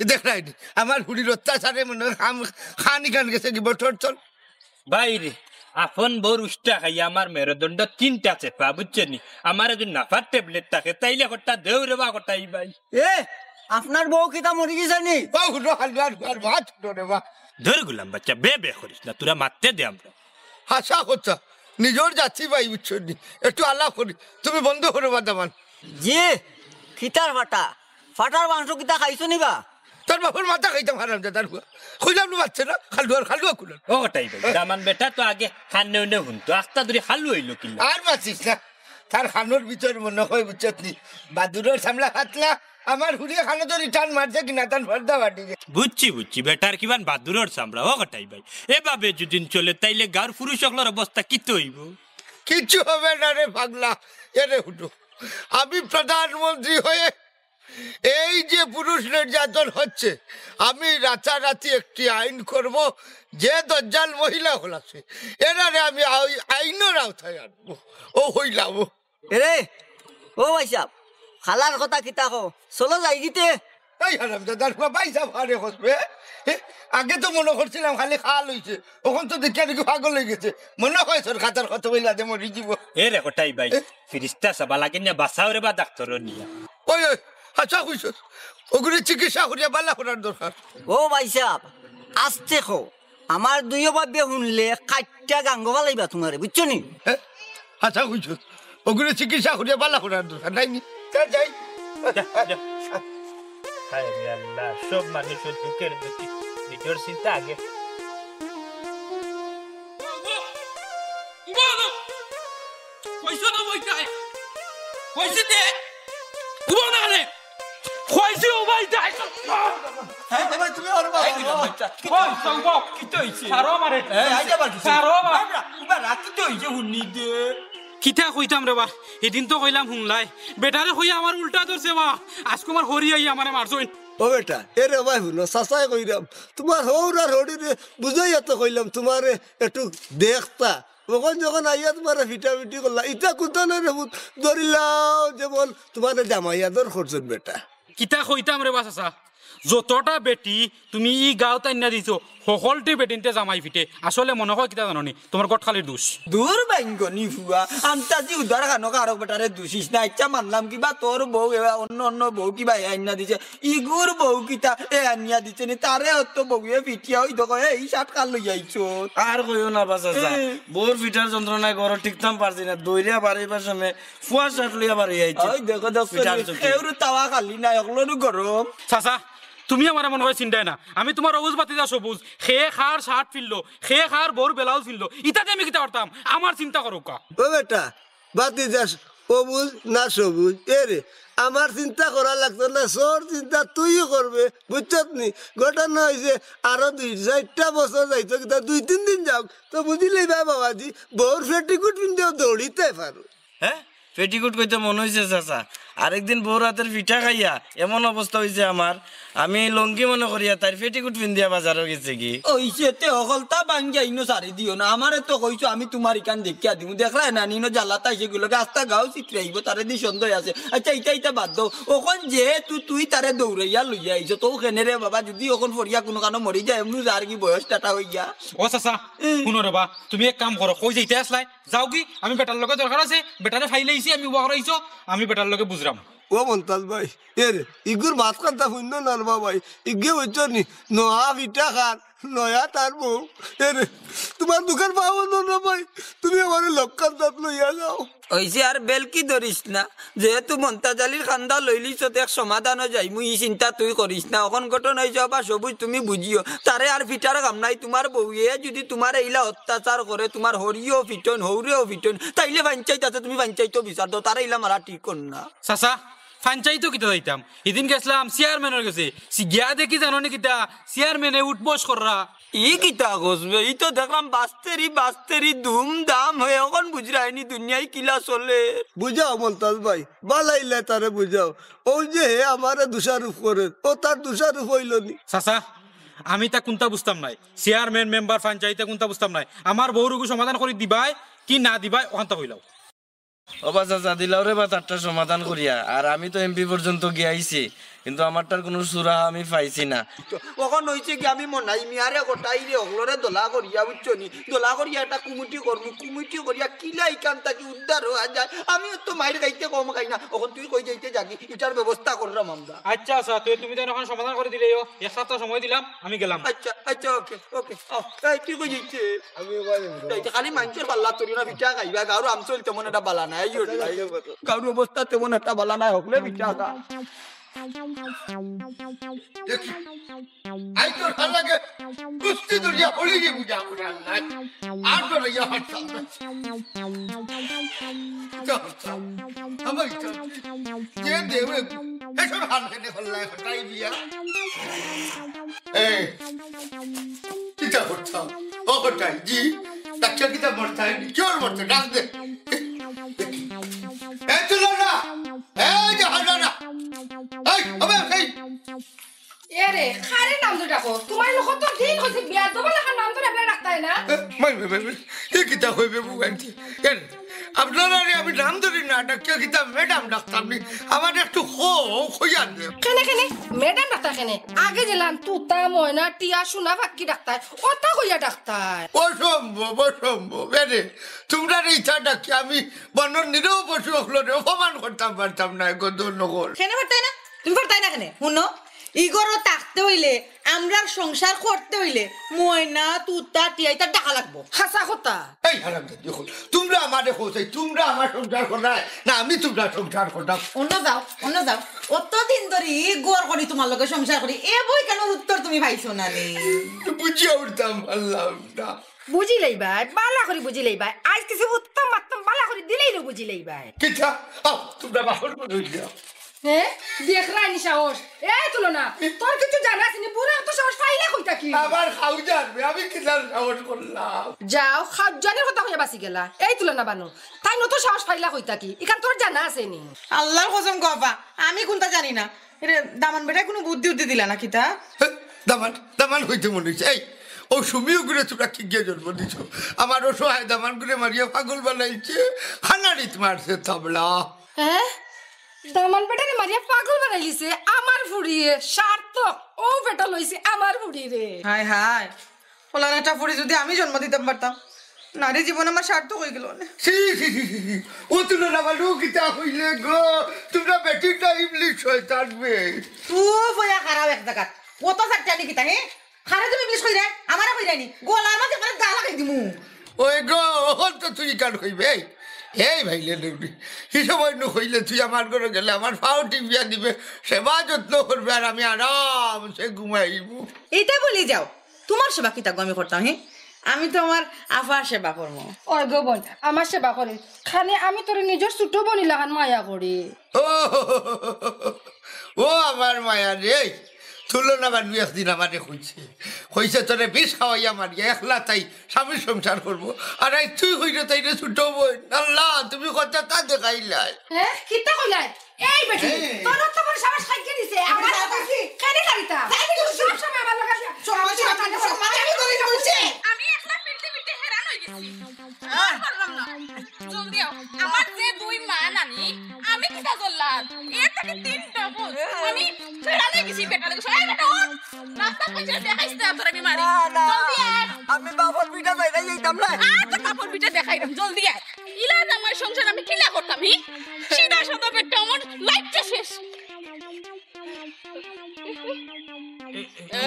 দেখরায় নি, আমার হুড়ির অত্যাচারে মনে হয় খাম-, খানি খান গেছে কি বটর চল। ভাই রে, আপন বউর উষ্টা খাইয়া আমার মেরুদণ্ড তিনটা চেপা, বুঝছো নি? আমার যদি নাফার ট্যাবলেট থাকে, তাইলে কটা দেও রে বা কটাই ভাই। এ, আপনার বউ কিতা মরি গেছে নি? ও, হুনো, হালুয়ার ঘর ভাত হুনো রে বা। ধর গুলাম বাচ্চা, বে বে করিস না, তোরা মারতে দে আমরা। হাছা কথা, নিজর জাতি ভাই, বুঝছো নি? একটু আলাপ করি, তুমি বন্ধ করো বা দামান। জি, কিতার ফাটা? ফাটার মাংস কিতা খাইছো নি বা? তোর বাপর মাথা খাইতাম হারামজাদার ফুয়া। কইলাম না মারছে না, খালুয়ার খালুয়া কুলার। ও কটাই ভাই, দামান বেটা তো আগে কানে উনে হুনতো, আস্তা ধরি খালু অইল কিলা? আর মাতিস না, তার কানর ভিতর মনে হয় বুঝছত নি, বাদুরর চামড়া ফাতলা, আমার হুড়িয়ে কানো ধরি টান মারছে কিনা, তান পর্দা ফাটি গেছে। বুঝছি, বুঝছি, বেটার কিমান বাদুরর চামড়া, ও কটাই ভাই। এভাবে যদি চলে, তাইলে গাঁওর পুরুষ অকলর অবস্থা কিতা অইব? কিচ্ছু হবে না রে পাগলা, এ রে হুটো। আমি প্রধানমন্ত্রী হয়ে এই যে পুরুষ নির্যাতন হচ্ছে, আমি রাতারাতি একটি আইন করব, যে দজ্জাল মহিলা অকল আছে, এরারে আমি আই-, আইনর আওতায় আনবো। ও হইলাম। এরে, ও ভাই সাহেব, খালার কথা কিতা কও? চলো যাই গিতে। এই হারামজাদার ফুয়া, ভাই সাহেব আরে কসবে? হে? আগে তো মনে করছিলাম খালি খাল অইছে, অখন তো দেখিয়া দেখি পাগল অই গেছে। মনে হয় তোর খাতার কত বইলা দে মরি জীব। এ রে কটাই ভাই, এ? ফিরিস্তা সাবা লাগে না, বাঁচাও রে বা ডাক্তর নিয়া। ওই, ওই, আচ্ছা কইছস, ওগুলি চিকিৎসা করিয়া বালা করার দরকার। ও ভাই সাহেব, আস্তে কও, আমার দুইও ভাবিয়ে হুনলে কাইট্টা গাঙ্গো ফালাইবা তোমারে, বুঝছো নি? হ্যাঁ? আচ্ছা কইছস, ওগুলি চিকিৎসা করিয়া বালা করার দরকার নাই নি? যা, যাই। যা, যা। হায় রে আল্লাহ, সব মানুষর দুঃখের গতি, নিজর চিন্তা আগে। কইছো না বইটাই? কইছি তে? উবাও না রে। কইছি উবাই যাই। হ্যাঁ, এ ভাই, তুমি ওর বাবা। এই দিলাম বাচ্চা। কই, কই, কই, কিতা অইছে? সারো আমারে। এই, আইজা বাড়ি। সারো আমারে। বাবা, উবা রাতি তো অইছে, হুনি দে। কিতা কইতাম রে বা? এদিন তো কইলাম হুনলাই। বেটারে কইয়া আমার উল্টা ধরছে বা। আজকে আমার হরি আইয়া আমারে মারছইন। ও বেটা, এ রে ভাই হুনো, চাচায় কইরাম। তোমার হউর আর হরিরে বুঝাইয়া তো কইলাম, তোমারে একটু দেখতা। অখন যখন আইয়া তোমারে ফিটাফিটি করলা, ইতা কুন্তা নায় রে পুত, ধরিলাও যেমন তোমারে জামাই আদর করছইন বেটা। কিতা কইতাম রে বা চাচা, যতটা বেটি তুমি ই গাঁওত আইন্না দিছো, হকলটি বেটিন্তে জামাই ফিটে। আসলে মনো কয় কিতা জানো নি, তোমার গটখালির দুষ। দূর বাইঙ্গনি ফুয়া, আন্তাজি উদার খানো কারক বেটারে দুষিস না। ইচ্ছা মানলাম কিবা তোর বউ এ অন্য অন্য বউ কিবা এ আইন্না দিছে, ইগুর বউ কিতা এ আনিয়া দিছে নি, তারে অত বউয়ে ফিটিয়া ওই দেখো এই শার্ট কার লই আইছো। আর কইও না বা চাচা, এ। বউর ফিটার যন্ত্রণায় ঘরো টিকতাম পারছি না, দৌড়িয়া বারইবার সময় ফুয়া শার্ট লইয়া বারই আইছে। ওই দেখো, দেখো, ফিটার চুকি। কেউর তাওয়া খালি নাই, অকলরু গরম। চাচা, তুমি আমারে মনো কয় চিনরায় না, আমি তোমার অবুজ ভাতিজা সবুজ, কে কার শার্ট ফিরলো, কে কার বউর ব্লাউজ ফিরলো, ইতাতে আমি কিতা করতাম? আমার চিন্তা করউক্কা। ও বেটা, ভাতিজা অবুজ না সবুজ, এ রে, আমার চিন্তা করা লাগতো না, তোর চিন্তা তুইও করবে, বুঝছত নি? ঘটনা অইছে, আরো দুই চাইরটা বছর যাইতো, কিতা দুই তিন দিন যাউক, তো বুঝিলাইবা বাবাজি, বউর পেটিকুট পিন্দিয়াও দৌড়িতে পারো। হ্যাঁ, পেটিকুট কইতে মনো অইছে চাচা, আরেকদিন বউর আতের ফিটা খাইয়া এমন অবস্থা অইছে আমার, আমি লুঙ্গি মনো করিয়া তাইর পেটিকুট পিন্দিয়া বাজারো গেছিগি। অইছে তে হকলতা ভাঙ্গিয়া ইনো সারি দিও না, আমারে তো কইছো আমি তোমার ইখান দেখিয়া দিমু, দেখরায় না নি ইনো জ্বালাত আইছে গুলোকে আস্তা গাঁও ছিতরাইবো, তারে দি সন্দেহ আছে। আচ্ছা, ইতা ইতা বাদ দেও, অখন যেহেতু তুই তারে দৌড়াইয়া লইয়া আইছো, তো কেনে রে বাবা, যদি অখন ফড়িয়া কুনুখানো মরি যায়, এমনু যার কি বয়স টাটা অইয়া। ও চাচা, হুনো রে বা, তুমি এক কাম করো, কই যাইতে আসলায়, যাওগি, আমি বেটার লগে দরকার আছে, বেটারে ফাইলাইছি, আমি উবা করাইছো, আমি বেটার লগে বুঝরাম। ও মন্তাজ ভাই, এরে, ইগুর মাঝখানটা হুইন্য নারবা ভাই। ইগে অইছো নি, নয়া ফিটা খার, নয়া তার বউ। এরে, তুমার দুখান পাও ধররাম ভাই, তুমি আমারে লক্ষান দাঁত লইয়া যাও। অইছে, আর বেলকি ধরিস না, যেহেতু মন্তাজ আলীর কান্দা লইলিছত, এক সমাধানো যাইমু, ই চিন্তা তুই করিস না। অখন ঘটনা অইছে, বাবা সবুজ, তুমি বুঝিও, তারে আর ফিটার কাম নাই। তুমার বউয়ে যুদি তুমারে ইলা অত্যাচার করে, তুমার হরিয়েও ফিটইন, হউরেও ফিটইন, তাইলে পঞ্চায়েত আছে, তুমি পঞ্চায়েতো বিচার দেও, তারে ইলা মারা ঠিক কর না। চাচা, পঞ্চায়েতো কিতা যাইতাম? হিদিন গেছলাম চেয়ারম্যানর গেছে, সি-, গিয়া দেখি জানো নি কিতা, চেয়ারম্যানে উঠবস কররা। ই কিতা কস বে? ই তো দেখরাম বাস্তেরি বাস্তেরি ধুমধাম হয়ে, অখন বুঝরায়নি দুনিয়ায় কিলা চলে। বুঝাও মন্তাজ ভাই, বালাইলে তারে বুঝাও। অউ যে হে আমারে দোষারোপ করে, অউ তার দোষারোপ অইলো নি। চাচা, আমি তা কুনতা বুঝতাম নায়, চেয়ারম্যান, মেম্বার, পঞ্চায়েতে কুনতা বুঝতাম নায়। আমার বউর ইগু সমাধান করি দিবায় কি না দিবায়, অখানতা কইলাও। ও বা চাচা, দিলাও রে বা তারটা সমাধান করিয়া, আর আমি তো এমপি পর্যন্ত গিয়া আইছি, কিন্তু আমারটার কুনু সুরা আমি পাইছি না। অখন অইছে কি, আমি মনাই মিয়ারে কটাইরে অকলরে দলা করিয়া, বুঝছো নি, দলা করিয়া একটা কুমুটি করমু, কুমুটি করিয়া কিলা ইখান থাকি উদ্ধার অওয়া যায়। আমি তো মাইর খাইতে কম খাই না, অখন তুই কই যাইতে যাগি, ইটার ব্যবস্থা কররাম আমরা। আচ্ছা, আচ্ছা, তুই, তুমি তো অখন সমাধান করি দিলাইও, এক সপ্তাহ সময় দিলাম, আমি গেলাম। আচ্ছা, আচ্ছা, ওকে, ওকে, আও, এই, তুই কই যাইতে? আমি ওবায় যাইমু। এই তো খালি মানষর পাল্লা তরি না, ফিটা খাইবা, গাউর আমসল তেমন একটা বালা নাই, এই ওটি ভাই। গাউর অবস্থা তেমন একটা বালা নাই, হকলে ফিটা খা। দেখি, আই তোর হালাকে কুস্তি ধরিয়া হলি রে বুঝা বুঝা নাই। আর তো লইয়া হাঁটতাম না। ইটা হাঁটতাম। আমার ইটা। যে দেবে, এসব হাল কেনে হল্লায় হটাই দিয়া। এই, কিতা করতাম? ও কটাই, জি? ডাক্তার কিতা মরতায় নি? কিওর মরতে? ডাক দে। এই তুলো না। এই যে হাঁটো না। এই, হবে, এই। এরে, কারে নাম ধরি ডাকো? তুমারে কত দিন কইছি, বেয়াদব লাখান নাম ধরি বেড়া ডাকতায় না। এ, মাই, মাই, মাই, মাই। এ কিতা কইবে বুয়াইনতে? এ, আপনারারে আমি নাম ধরি না ডাকিয়া কিতা ম্যাডাম ডাকতাম নি? আমারে একটু কও, কইয়া দে। কেনে, কেনে? ম্যাডাম ডাকতা কেনে? আগে যেলান তুতা, ময়না, টিয়া, সোনা, ফাক্কি ডাকতায়। অতা কইয়া ডাকতায়। অসম্ভব, অসম্ভব। এরে, তুমরারে ইতা ডাকিয়া আমি বনর নিরীহ পশু অকলরে অপমান করতাম পারতাম না, গো দনগর। কেনে পারতায় না? তুমি পারতায় না কেনে? হুনো, ই ঘরো থাকতে অইলে, আমরার সংসার করতে অইলে, ময়না, তুতা, টিয়া ইতা ডাকা লাগবো। হাছা কথা। এই হারামজাদি অকল, তুমরা আমারে কও চাই, তুমরা আমার সংসার কররায়, না আমি তুমরার সংসার কররাম? অনো যাও, অনো যাও। অতদিন ধরি ই ঘর করি তুমার লগে সংসার করি, এ বই কেন উত্তর তুমি পাইছো না নি? বুঝিয়া উঠতাম পারলাম না। বুঝিলাইবায়, বালা করি বুঝিলাইবায়। আইজ কিছু উত্তম মাত্তম বালা করি দিলাইলেউ বুঝিলাইবায়। কিতা? আও, তুমরা বাসন করে যাও। হে? দেখরায়নি সাহস। এই তুলনা, তোর কিছু জানা আছে নি? বুড়া অত সাহস পাইলা কই থাকি? আমার খাউজান, আমি কিতা সাহস করলাম? যাও, খাউজানের কথা কইয়া বাঁচি গেলা। এই তুলনা বানু, তাইন অত সাহস পাইলা কই থাকি? ইখান তোর জানা আছে নি? আল্লার কসম গো আফা, আমি কুনতা জানি না। এরে, দামান বেটায় কুনু বুদ্ধি উদ্ধি দিলা না কিতা? হে, দামান, দামান কইতে মনে অইছে। এই, অউ সুমি অগুরে তুমরা কিগিয়ে জন্ম দিছো? আমার অসহায় দামানগুরে মারিয়া পাগল বানাইছে, খানাড়িত মারছে তাবলা। হে? দামান বেটারে মারিয়া পাগল বানাইলিছে আমার ফুড়িয়ে, সার্থক, অউ বেটা লইছে আমার ফুড়িরে। হায় হায়, অলান একটা ফুড়ি যুদি আমি জন্ম দিতাম পারতাম, নারী জীবন আমার সার্থক অইগেলো অনে। ছি, ছি, ছি, ছি, ছি। ও তুলনা বানু কিতা কইলে গো? তুমরা বেটিনটা ইবলিশ শয়তান বে। চুপ অইয়া খাড়াও এক জাগাত। অত চাট্টানি কিতা, হে? কারে তুমি ইবলিশ কইরায়? আমারে কইরায়নি? গলার মাঝে একবারে দা লাগাই দিমু। ওই গো, অখন তো তুই ইখান কইবে। এই, এই ভাইলে লেউরি, হি সময় নু কইলে তুই আমার ঘরো গেলে আমার পাও টিপিয়া দিবে, সেবা যত্ন করবে, আর আমি আরামসে ঘুমাইমু। ইতা বলি যাও, তুমার সেবা কিতা গো আমি করতাম, হে? আমি তো আমার আফার সেবা করমু। ওই গো বইন, আমার সেবা করে। খালি আমি তোরে নিজর ছুটো বইন লাখান মায়া করি। ও, ও আমার মায়া রে, তুলনা বানু একদিন আমারে কইছে, কইছে তোরে বিষ খাওয়াইয়া মারিয়া একলা তাই স্বামীর সংসার করবো, আর আইজ তুই কইরে তাইরে ছুটো বইন। আল্লা, তুমি কথাটা দেখাইলায়। হে, কিতা কইলায়? এই বেটি, এই। তোর তো বড় সাহস খাইকে দিছে। আমি আমার যা কথা কইছি। কেনে জানিতা? তাই বলে সব সময় আমার লগে আছে। সব সময় আমি ধরে বলছি। আমি একলা ফিরতে ফিরতে হেরান অই গেছি। আর পারলাম না। জলদি আও। আমার যে দুই মা নানি, আমি কিতা করলাম? এর থেকে তিন ডবল। আমি হেরান অই গেছি বেটা দেখে। এই বেটা, ওঠ। রাস্তা কইছে দেখাইস না তোর আমি মারি। না, না। জলদি আয়। আমি বাপর পিঠা চাই না, এইতাম না। আর তো বাপর পিঠা দেখাইলাম, জলদি আয়। ইলা আমার সংসার আমি কিলা করতাম, হি? সিধা সাদা বেটা আমার লাইফটা শেষ।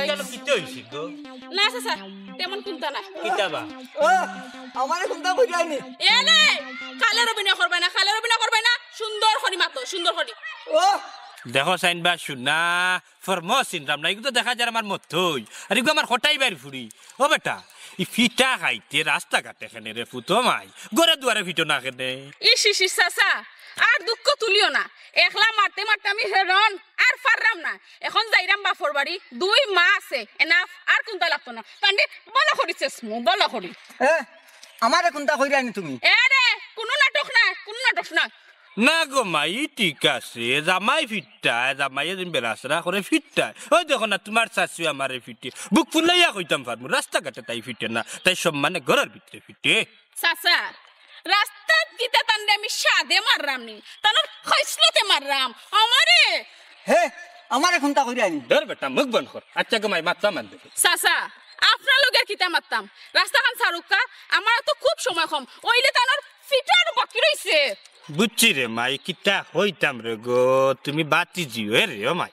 কেন, কিতা অইছে গো? না চাচা, তেমন কুন্তা না। কিতা বা? ও, আমারে কুন্তা কইরায়নি? এ রে, খালের অভিনয় করবায় না, খালের অভিনয় করবায় না। সুন্দর করি মাতো, সুন্দর করি। ও, দেখো চাইন বা, হুনা, ফরমো চিনরাম না, ইগু তো দেখা যার আমার মতই। আর ইগু আমার কটাই বাইর ফুড়ি। ও বেটা, ই ফিটা খাইতে রাস্তাঘাটে কেনে রে পুত, ও মাই? ঘরে দুয়ারে ফিটো না কেনে? ইস, ইস, ইস, চাচা, আর দুঃখ তুলিও না। একলা মারতে মারতে আমি হেরন, আর পাররাম না। এখন যাইরাম বাপর বাড়ি, দুই মা আছে, enough, আর কুন্তা লাগতো না। তানরে ভালা করি চেসমু, ভালা করি। এ, আমারে কুন্তা কইরায়নি তুমি? এ রে, কুনু নাটক নাই, কুনু নাটক নাই। না গো মাই, ঠিক আছে, জামাই ফিট্টায়, জামাইয়ে যেন বেড়াছেড়া করে ফিট্টায়। ওই দেখো না, তুমার চাচিও আমারে ফিটে। বুক ফুলাইয়া কইতাম পারমু, রাস্তাঘাটে তাই ফিটে না, তাই সম্মানে ঘরর ভিতরে ফিটে। চাচা, রাস্তাত কিতা তানরে আমি সাদে মাররাম নি, তানর খইসলতে মাররাম। আমারে হে, আমারে কুন্তা কইরায়নি? ধর বেটা, মুখ বন্ধ কর। আচ্ছা গো মাই, মাততাম আনতে। চাচা, আপনার লগে আর কিতা মাততাম? রাস্তাখান ছাড়ুক্কা, আমার তো খুব সময় কম। অইলে তানর ফিটার বাকি রইছে। বুঝছি রে মাই, কিতা কইতাম রে গো, তুমি বাতি জিও রে ও মাই।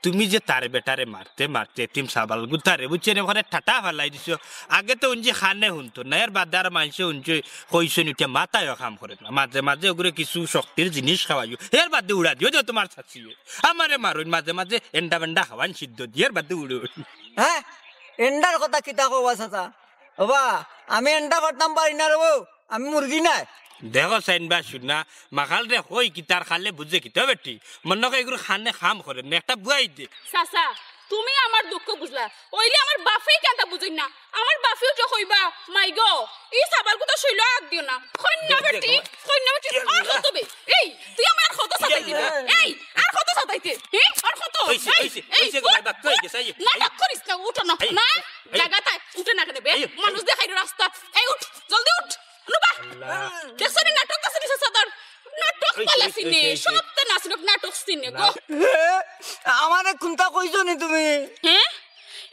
তুমি যে তার বেটারে মারতে মারতে এতিম সাবাল গুতারে, বুঝছো নি, ওখানে ঠাটা ফালাই দিছো। আগে তো উঞ্জি খানে হুনতো না, এর বাদে আর মাইনষে উঞ্জি কইছইন, উঠে মাথায়ও কাম করে না। মাঝে মাঝে ওগুরে কিছু শক্তির জিনিস খাওয়াইও, এর বাদে উড়া দিও যে তুমার চাচিও। আমারে মারইন মাঝে মাঝে, এন্ডা বেন্ডা খাওয়াইন সিদ্ধ দি, এর বাদে উড়ইন। হ্যাঁ, এন্ডার কথা কিতা কওবা চাচা? ওবা, আমি এন্ডা করতাম পারি না রে বউ, আমি মুরগি নায়। দেখো চাইন বা, হুনা, মাখালরে কই কিতা, খালে বুঝে কিতা বেটি? মনো কয় এগুর খানে কাম করে না, একটা বুয়াই দে। চাচা, তুমি আমার দুঃখ বুঝলা, অইলে আমার বাপেউ কেনতা বুঝইন না? আমার বাপেউ তো কইবা, মাই গো, ই সাবাল গুতা শইলো আগ দিও না। কইন না বেটি, কইন না বেটি, আর কত বে? এই, তুই আমার কত সাতাইতে বে? এই, আর কত সাতাইতে? হে, আর কত? অইছে, এই, অইছে, এই, অইছে গো, মাই, বাক্কা অই গেছে, এই, নাটক করিস না, উঠো না, এই, না, এই, জাগাত আয়, উঠে না কেনে বে? এই, মানুষ দেখাইলো রাস্তাত, এই উঠ, জলদি উঠ। নুবা। আল্লাহ। দেখছো নি নাটক আছে নি চাচা তোর? নাটক অইছে, পালাইছি অইছে, নি, অইছে। সব তো নাচনক নাটক চিনে গো। হে, আমারে কুন্তা কইছো নি তুমি? হে?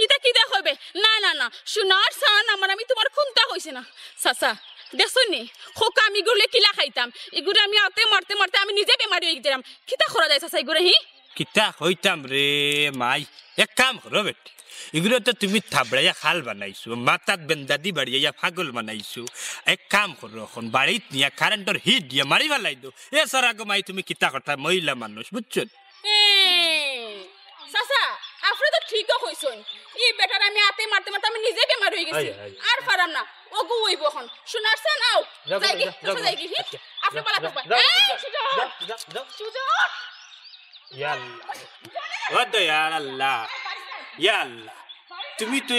ইতা কিতা কইবে? না, না, না, হুনার চান আমার, আমি তুমার কুন্তা কইছি না। চাচা, দেখছো নি? খোকা আমি ইগুরে কিলা খাইতাম। ইগুরে আমি আতে মারতে মারতে আমি নিজে বেমারি অই গেছিলাম। কিতা করা যায় চাচা ইগুরে, হি? কিতা কইতাম রে মাই, এক কাম করো বেটি, ইগুরে তো তুমি থাবড়াইয়া খাল বানাইছো, মাথাত বেন্দাদি বাড়িয়া পাগল বানাইছো। এক কাম করো, অখন বাড়িত নিয়া কারেন্টর হিট দিয়া মারি ফালাই দেও। এ সারা গো মাই, তুমি কিতা কথা, মহিলা মানুষ, বুঝছো? এ, চাচা, আপনে তো ঠিকউ কইছইন। ই বেটারে আমি আতে মারতে মারতে আমি নিজে বেমার অই গেছি। আয়, আয়। আর পারাম না। ওগু অইবো অখন। হুনার চান আও। যাও, যাইগি, যাও, চাচা যাও, যাইগি, হি? আচ্ছা। আপনে যাও, বালা যাও, থাকবা। যাও, এই, যাও, সুজন! যাও, যাও, যাও। সুজন! ইয়া আল্লাহ। ও দয়াল আল্লাহ। ইয়া আল্লাহ। তুমি তো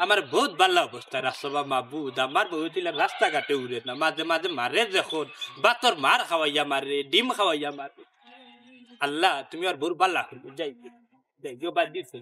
আমার বউত বালা অবস্থা রাখছো বা মাবুদ। আমার বউ তিলা রাস্তাঘাটে উড়ে না। মাঝে মাঝে মারে যখন, ভাতর মার খাওয়াইয়া মারে, ডিম খাওয়াইয়া মারে। আল্লাহ, তুমি আর বউর বালা করো। যাই, যাই, যাই, বাদ দিছো।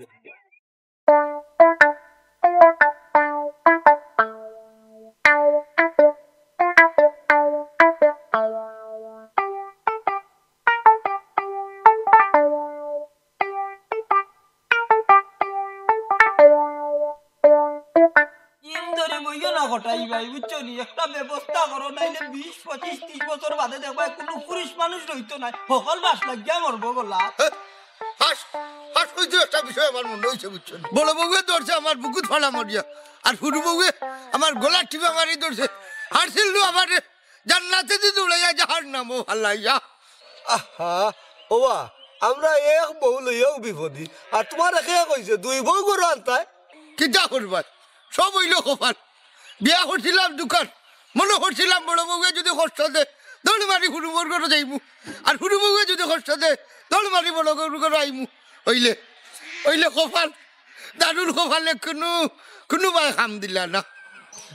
ইন ধরি বইও না কটাই ভাই, বুঝছো নি? একটা ব্যবস্থা করো, নাইলে বিশ, পঁচিশ, ত্রিশ বছর বাদে দেখবায় কুনু পুরুষ মানুষ রইতো নায়, হকল বাস লাগিয়া মরবো গলা। হে, হাস, হাস কইতে একটা বিষয় আমার মনো অইছে, বুঝছো নি? বড় বউয়ে ধরছে আমার বুকুত ফাড়া মারিয়া, আর হুরু বউয়ে আমার গলাত টিপা মারি ধরছে, আর ছিলু আমারে জান্নাতেদি দৌড়াইয়া জাহান্নামো ফালাইয়া। আহা, ওবা, আমরা এক বউ লইয়াউ বিপদি, আর তুমারে কে কইছে দুই বউ ঘরো আনতায়? কিতা করবায়, সব অইলো কপাল। বিয়া করছিলাম দুইখান, মনো করছিলাম বড় বউয়ে যুদি কষ্ট দে, দৌড় মারি হুরু বউর ঘরো যাইমু, আর হুরু বউয়ে যুদি কষ্ট দে, দৌড় মারি বড় বউর ঘরো আইমু। অইলে, অইলে কপাল, দারুণ কপালে কুনু, কুনু বায় কাম দিলা না।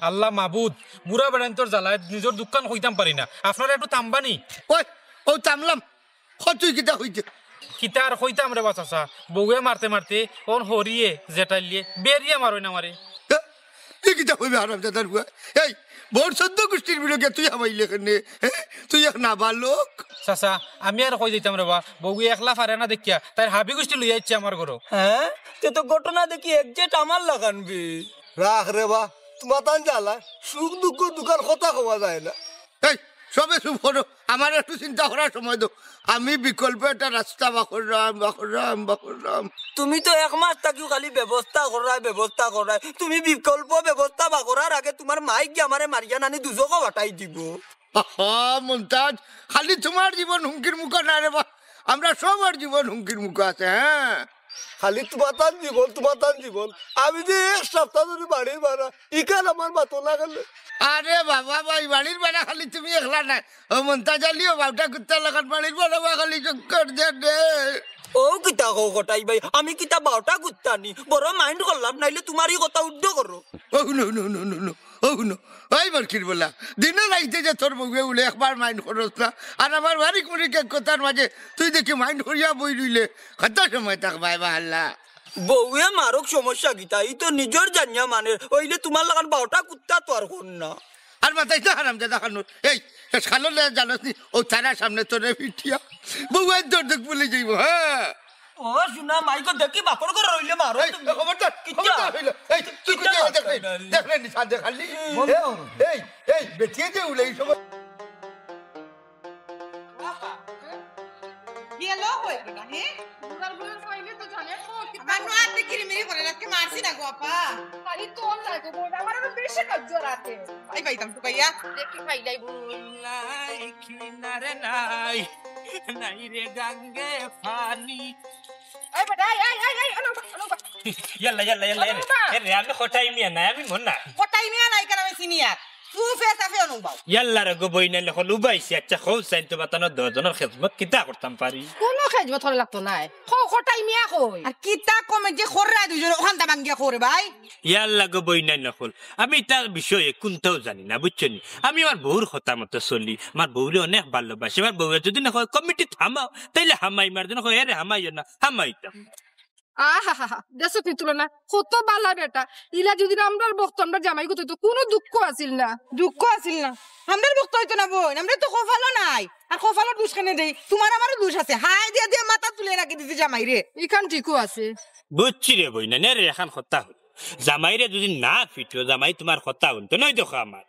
আল্লাহ মাবুদ, বুড়া বেটাইন্তর জ্বালায় নিজর দুঃখখান কইতাম পারি না। আপনারা একটু থামবা নি। ওই, অউ থামলাম। ক তুই কিতা কইতে? কিতা আর কইতাম রে বা চাচা, বউয়ে মারতে মারতে অন হরিয়ে জেঠাইলিয়ে বেরিয়া মারইন আমারে। এ, ই কিতা কইবে হারামজাদার পুয়া? এই, বউর চৌদ্দ গুষ্টির বিলগে তুই হামাইলে কেনে? হে? তুই এক নাবালক। চাচা, আমি আর কই যাইতাম রে বা, বউয়ে একলা পারে না দেখিয়া তাইর হাবি গুষ্টি লইয়া আইছে আমার ঘরো। হে? তে তো ঘটনা দেখি exact আমার লাখান বে। রাখ রে বা, তুমাতান জ্বালা, সুখ দুঃখ দুখান কথা কওয়া যায় না। এই, সবে চুপ করো, আমার একটু চিন্তা করার সময় দাও। আমি বিকল্প একটা রাস্তা বাখররাম, বাখররাম, বাখররাম। তুমি তো এক মাস থাকিও খালি ব্যবস্থা কররায়, ব্যবস্থা কররায়। তুমি বিকল্প ব্যবস্থা বাখরার আগে তুমার মাই গিয়া আমারে মারিয়া নানি দুজখো পাঠাই দিবো। আহা, মন্তাজ, খালি তুমার জীবন হুমকির মুখো না রে বা, আমরা সবার জীবন হুমকির মুখো আছে, হ্যাঁ। খালি তুমার তান জীবন, তুমার তান জীবন। আমি যে এক সপ্তাহ ধরি বাড়ির ভাড়া, ইখান আমার মাতো লাগালে। আরে বাবা ভাই, বাড়ির ভাড়া খালি তুমি একলা নায়। ও মন্তাজ আলীও বাউটা কুত্তার লাখান বাড়ির ভাড়া বা খালি চক্কর দেয় রে। ও কিতা কও কটাই ভাই, আমি কিতা বাউটা কুত্তা নি? বড় mind করলাম, নাইলে তুমার ই কথা উড্ড করো। ও হুনো, হুনো, হুনো, হুনো, হুনো। ও হুনো, ওই বরকির বলা, দিনে রাইতে যে তোর বউয়ে উলে একবার mind করস না, আর আমার বারিক মুরিক এক কথার মাঝে তুই দেখি mind করিয়া বই রইলে, কত সময় থাকবায় বা আল্লাহ। বউয়ে মারুক, সমস্যা কিতা? ই তো নিজর জানিয়া মানের, অইলে তুমার লাখান বাউটা কুত্তা তো আর কর না। আর মাতাইস না হারামজাদা খানোর। এই, শেষ খালো লে জানোস নি, ও তারা সামনে তোরে ফিটিয়া। বউয়ে দর দেখ বলে যাইব, হ্যাঁ। ও শুনা, মাইকো দেখি বাপর ঘর রইলে মারো এই, তুমি। খবরদার, কিচ্ছা? খবরদার হইল। এই, তুই কিচ্ছা কিচ্ছা দেখলে, মারতাম না। দেখলে নি সাদে খালি? বন্ধ এই, করো। এই, এই, বেটিয়ে যে উলে এই সময়। বাবা, বিয়া লো হয়ে গেল, হে? বুড়ার বুড়ার কইলে তো জানে তো, কি আমার নো আতে কিরিমিরি করে রাখতে মারছি না গো আপা। খালি তোর লাগে বল, আমার আরো বেশি কাজ রাতে। আই পাইতাম টুকাইয়া। দেখি খাই যাইব। নাই কিনারে নাই, নাই রে গাঙ্গে পানি। এই বেটা, এই, এই, এই, এই, অনুবা, অনুবা। ইয়াল্লা, ইয়াল্লা, ইয়াল্লা, ইয়াল্লা। অনুবা। এ রে, আমি কটাই মিয়া নাই, আমি মন না। কটাই মিয়া নাই কেন, আমি senior। তুই ফেস আফে অনুবা। ইয়াল্লা রে গো বইন, নাইলে হল উবাইছি। আচ্ছা, কও চাইন তো বাতানো দশ জনর খেদমত কিতা করতাম পারি? কোনো খেদমত করা লাগতো নায়। কও কটাই মিয়া কই? আর কিতা কমে যে খররা দুইজন ওখান তা ভাঙ্গিয়া করে ভাই। ইয়াল্লা গো বইন, নাইলে হল। আমি ইতা বিষয়ে কুন্তাও জানি না, বুঝছো নি? আমি আমার বউর কথা মতো চলি, আমার বউরে অনেক ভালোবাসি। আমার বউরে যদি না কয় কমিটি থামাও, তাইলে হামাই মার, যদি কয় এরে হামাইও না, হামাইতাম। আহা হা হা, দেখছো নি তুলনা, কত বালা বেটা। ইলা যদি আমরার বখতো আমরার জামাই গত অইতো, কোনো দুঃখ আছিল না। দুঃখ আছিল না, আমরার বখতো অইতো না বইন, আমরার তো কপালও নাই। আর কপালর দুষ কেনে দেই, তুমার আমারও দুষ আছে। হায় দিয়া দিয়া মাথা তুলে রাখি দিছি জামাইরে। ইখান ঠিকও আছে। বুঝছি রে বইন, নে রে, এখান কথা হল। জামাইরে যদি না ফিটো, জামাই তুমার কথা হুনতো নায়। দেখো আমার,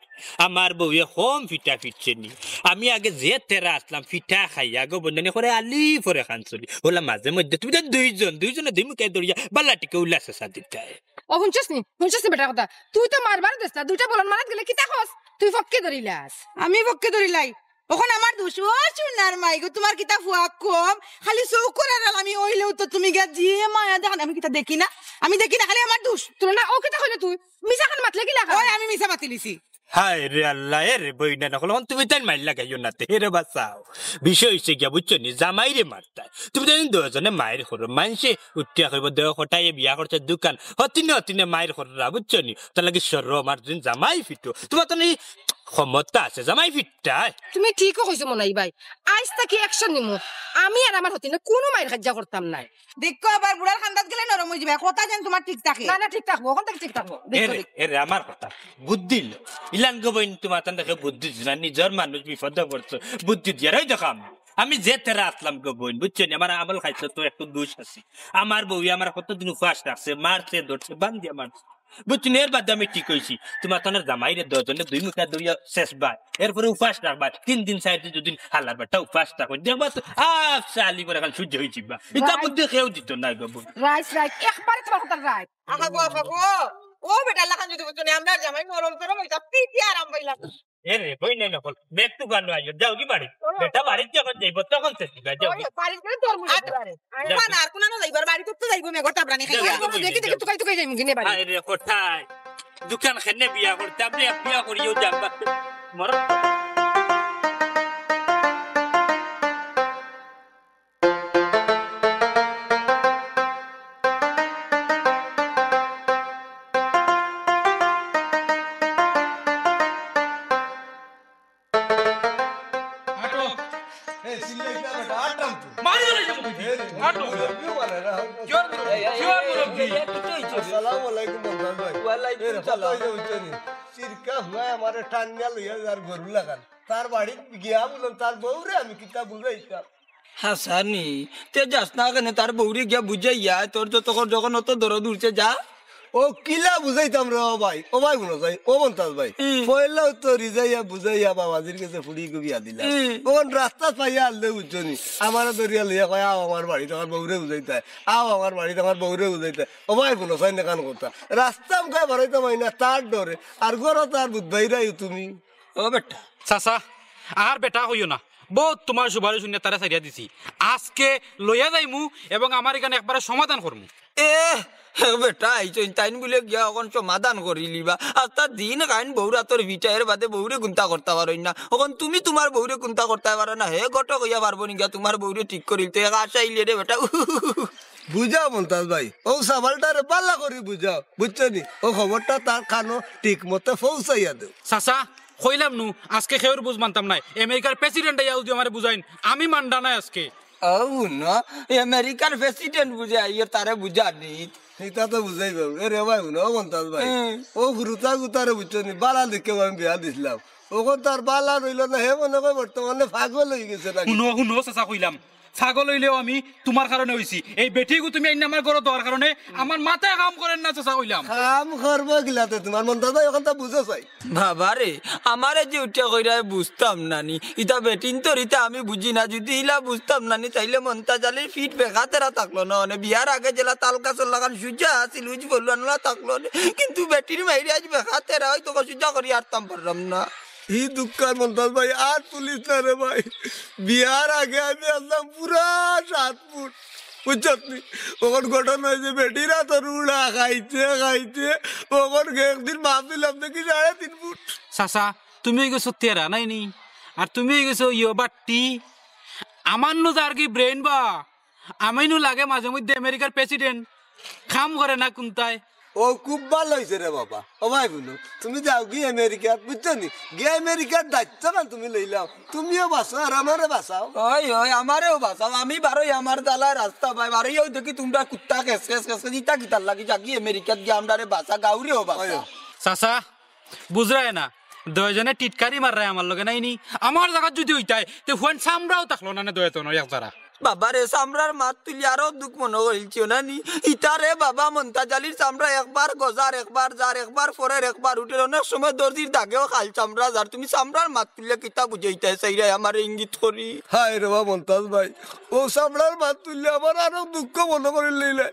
আমার বউয়ে কম ফিটা ফিটছে নি। আমি আগে যে তেরা আছলাম, ফিটা খাইয়া গো বন্ধনে করে আলি পরে খান চলি। ওলা মাঝে মধ্যে তুমি তো দুইজন, দুইজনে দুই মুখে দৌড়িয়া বালা টিকে উল্লাসে সাথ দিতে হয়। ও হুনছস নি? হুনছস নি বেটার কথা? তুই তো মারবার দেস না, দুইটা বলন মারাত গেলে কিতা কস? তুই ফক্কে ধরিলাস। আমি ফক্কে ধরিলাই? অখন আমার দুষ। ও সোনার মাই গো, তুমার কিতা ফুয়া কম? খালি চউখ করার আল আমি অইলেও তো তুমি গিয়া যে মায়া দেখান, আমি কিতা দেখি না? আমি দেখি না, খালি আমার দুষ। তুই না, ও কিতা কইলে তুই? মিছা খান মাতলে কি লেখা? ওই আমি মিছা মাতিলিছি। হায় রে আল্লাহ, এ রে বইনা নকল, অখন তুমি তাইন মাইর লাগাইও না তে, হে রে বাঁচাও। বিষয় অইছে গিয়া, বুঝছো নি, জামাইরে মারতায়। তুমি তাইন দুইজনে মাইর করো, মানষে উঠিয়া কইব, দেও কটাইয়ে বিয়া করছে দুখান, হতিনে হতিনে মাইর কররা, বুঝছো নি? তার লাগি শরম, আর যদি জামাই ফিটো, তুমার তো নি ক্ষমতা আছে, জামাই ফিটতায়। তুমি ঠিকও কইছো মনাই ভাই, আইজ থাকি action নিমু। আমি আর আমার হতিনে কোনো মাইর কাইজ্জা করতাম নায়। দেখো আবার বুড়ার খান্দাত গেলে নরম অই যাইবা, কথা যেন তুমার ঠিক থাকে। না, না, ঠিক থাকবো, অখন থাকি ঠিক থাকবো। দেখো, এরে, দেখো। এরে, আমার কথা, বুদ্ধি লো। ইলান গো বইন, তুমার তান দেখে বুদ্ধি দিছে না, নিজর মানুষ বিপদে পড়ছে, বুদ্ধি দিয়া রাই দেখাম। আমি যে তেরা আছলাম গো বইন, বুঝছো নি? আমার আমল খাইছে তো একটু দুষ আছে। আমার বউয়ে আমার কতদিন উপাস রাখছে, মারছে, ধরছে, বান্ধিয়া মারছে। বুঝছো নি? এর বাদে আমি ঠিক অইছি, তুমার তান জামাইরে দুইজনে দুই মুখা ধরিয়া শেষ বার, এরপরে উপাস রাখবা তিন দিন, চাইর দিন, দুদিন হালার বেটা উপাস রাখো, দেখবা তো আফসা আলি করে খালি সহ্য অই যাইবা। ইতা রাইট। বুদ্ধি কেউ দিত না গো বইন। রাইট, রাইট, একবারে তুমার কথা রাইট। আহা গো, আহা গো। ও বেটা লাখান যদি বুঝছো নি, আমরার জামাই নরম টরম অইতা, পিটি আরাম পাইলাম। এ রে, বইন নাই নকল। বেগ তো ভালো আইও। যাও কি বাড়ি? বেটা বাড়িত যখন যাইব, তখন তো দিবা। যাও কি? বাড়িত গেলে তোর মুখে আর দিবা রে। যাও। না, আর কোন না যাইবার বাড়িত তো যাইব, মেঘর তাবরানি যাও, খাইয়া। যাও, দেখি, দেখি, তুকাই, তুকাই যাইমু কিনে বাড়ি। আরে কোথায়? দুখান খেনে বিয়া করতাম রে, বিয়া করিও জানবা। মরণ। আটো। এ, চিল্লাই না বেটা, আটাম তো। মারি দিলে যাবো। এ রে, আটো। মুরব্বি বলে না। জোর করো, এই, এই, জোর এই, করো। এই, এই, এই, কিতা অইছে? আসসালামু আলাইকুম, মন্তাজ ভাই। ওয়ালাইকুম এ রে, সালাম। কত অইছে বুঝছো নি? চিরকা হুয়ায় আমারে টানিয়া লইয়া যার গরু লাগান। তার বাড়িত গিয়া বললাম, তার বউরে আমি কিতা বুঝাইতাম। হাছানি, তে যাস না কেনে, তার বউরে গিয়া বুঝাইয়া, তোর যত কর যখন অত দরদ উঠছে, যা। ও কিলা বুঝাইতাম রে ও ভাই, ও ভাই হুনো চাই, ও মন্তাজ ভাই। হুম। পয়লাউ তো রিজাইয়া বুঝাইয়া বাবাজির গেছে ফুড়িগু বিয়া দিলা। হুম। অখন রাস্তাত পাইয়া আনলে বুঝছো নি, আমারে ধরিয়া লইয়া কয়, "আও আমার বাড়িত আমার বউরে বুঝাইতায়, আও আমার বাড়িত আমার বউরে বুঝাইতায়।" ও ভাই হুনো চাই না কান কথা। রাস্তা মুখায় বাড়াইতাম আই না তার ডরে, আর ঘরো তার বুধ ভাইরাই তুমি। ও বেটা। চাচা, আর বেটা কইও না, বউত তুমার সুপারিশ হুনিয়া তারে ছাড়িয়া দিছি। আজকে লইয়া যাইমু এবং আমার ইখান একবারে সমাধান করমু। এ, হে বেটা, আইছইন তাইন বুলে গিয়া অখন সমাধান করিলিবা। আস্তা দিন খাইন বউর আতর ভিটাইর বাদে বউরে কুন্তা করতা পারইন না। অখন তুমি তুমার বউরে কুন্তা করতা পারো না, হে ঘটক অইয়া পারবো নি গিয়া তুমার বউরে ঠিক করিলতে? এক আশা আইলে রে বেটা। বুঝাও মন্তাজ ভাই, ও সাবালটারে বালা করি বুঝাও, বুঝছো নি? ও খবরটা তার কানো ঠিক মতে পৌঁছাইয়া দেও। চাচা, কইলাম নু, আজকে কেউর বুঝ মানতাম নায়। আমেরিকার প্রেসিডেন্ট আইয়া যুদি আমারে বুঝাইন, আমি মানরা নায় আজকে। ও না, আমেরিকার প্রেসিডেন্ট বুঝে আইয়ে তারে বুঝা নি। ইতা তো বুঝাইবা। এ রে ভাই, হুনো, ও মন্তাজ ভাই। হুম। ও হুরুতা গুতারে বুঝছো নি, বালা দেখিয়া আমি বিয়া দিছলাম। অখন তার বালা রইলো না, হে মনে কয় বর্তমানে পাগল অইগেছে নাকি? হুনো, হুনো, চাচা কইলাম, পাগল অইলেও আমি তুমার কারণে অইছি। এই বেটিগু তুমি আইন্না আমার ঘরো দেওয়ার কারণে আমার মাথায় কাম করের না, চাচা কইলাম। কাম করবো কিলাতে তুমার মন্তাজ ভাই, অখন তো বুঝো চাই। বাবা রে, আমারে যে উঠিয়া কইরায় বুঝতাম না নি। ইতা বেটিন্তর ইতা আমি বুঝি না। যুদি ইলা বুঝতাম না নি, তাইলে মন্তাজ আলীর ফিট বেকাতেরা থাকলো না। মানে বিয়ার আগে যেলা তাল গাছর লাখান সুজা আছিল, উজ বলুয়ানলা থাকলো না। কিন্তু বেটির মাইরে আইজ বেকাতেরা, অইতো সুজা করি আরতাম পারলাম না। ই দুঃখ আর মন্তাজ ভাই, আর তুলিস না রে ভাই। বিয়ার আগে আমি আছলাম পুরা সাত ফুট, বুঝছত নি? অখন ঘটনা অইছে বেটির আতর উড়া খাইতে খাইতে অখন একদিন মাহফিল আম দেখি সাড়ে তিন ফুট। চাচা, তুমি অইগেছো তেরা নায় নি, আর তুমি অইগেছো ইয়ো বাট্টি। আমার নু যার কি ব্রেইন বা, আমি নু লাগে মাঝে মধ্যে আমেরিকার প্রেসিডেন্ট, কাম করে না কুন্তায়। ও খুব ভালা অইছে রে বাবা। ও ভাই হুনো, তুমি যাওগি আমেরিকাত, বুঝছো নি? গিয়া আমেরিকার দায়িত্ব খান তুমি লইলাও, তুমিও বাঁচো আর আমারে বাঁচাও। অয়, অয়, আমারেও বাঁচাও, আমি বারই আমার জ্বালায় রাস্তা বায়, বারইয়াউ দেখি তুমরা কুত্তা খেস খেস খেস খেস, ইতা কিতার লাগি? যাগি আমেরিকাত গিয়া আমরারে বাঁচা, গাউরেও বাঁচা। অয়, অয়। চাচা, বুঝরায় না, দুইজনে টিটকারি মাররায় আমার লগে নায় নি। আমার জাগাত যুদি অইতায়, তে হুয়াইন চামড়াও থাকলো না নে দুইজনর এক জারা। বাবা রে, চামড়ার মাত তুলি আরো দুঃখ মনো করিলছি না নি। ইতা রে বাবা, মন্তাজ আলীর চামড়া একবার গজার, একবার যার, একবার ফরের, একবার উঠের। অনেক সময় দর্জির দাগেও খাল চামড়া যার। তুমি চামড়ার মাত তুললে কিতা বুঝাইতায় চাইরায় আমারে ইঙ্গিত করি? হায় রে বাবা মন্তাজ ভাই, ও চামড়ার মাত তুললে আমার আরো দুঃখ মনো করিলাইলে।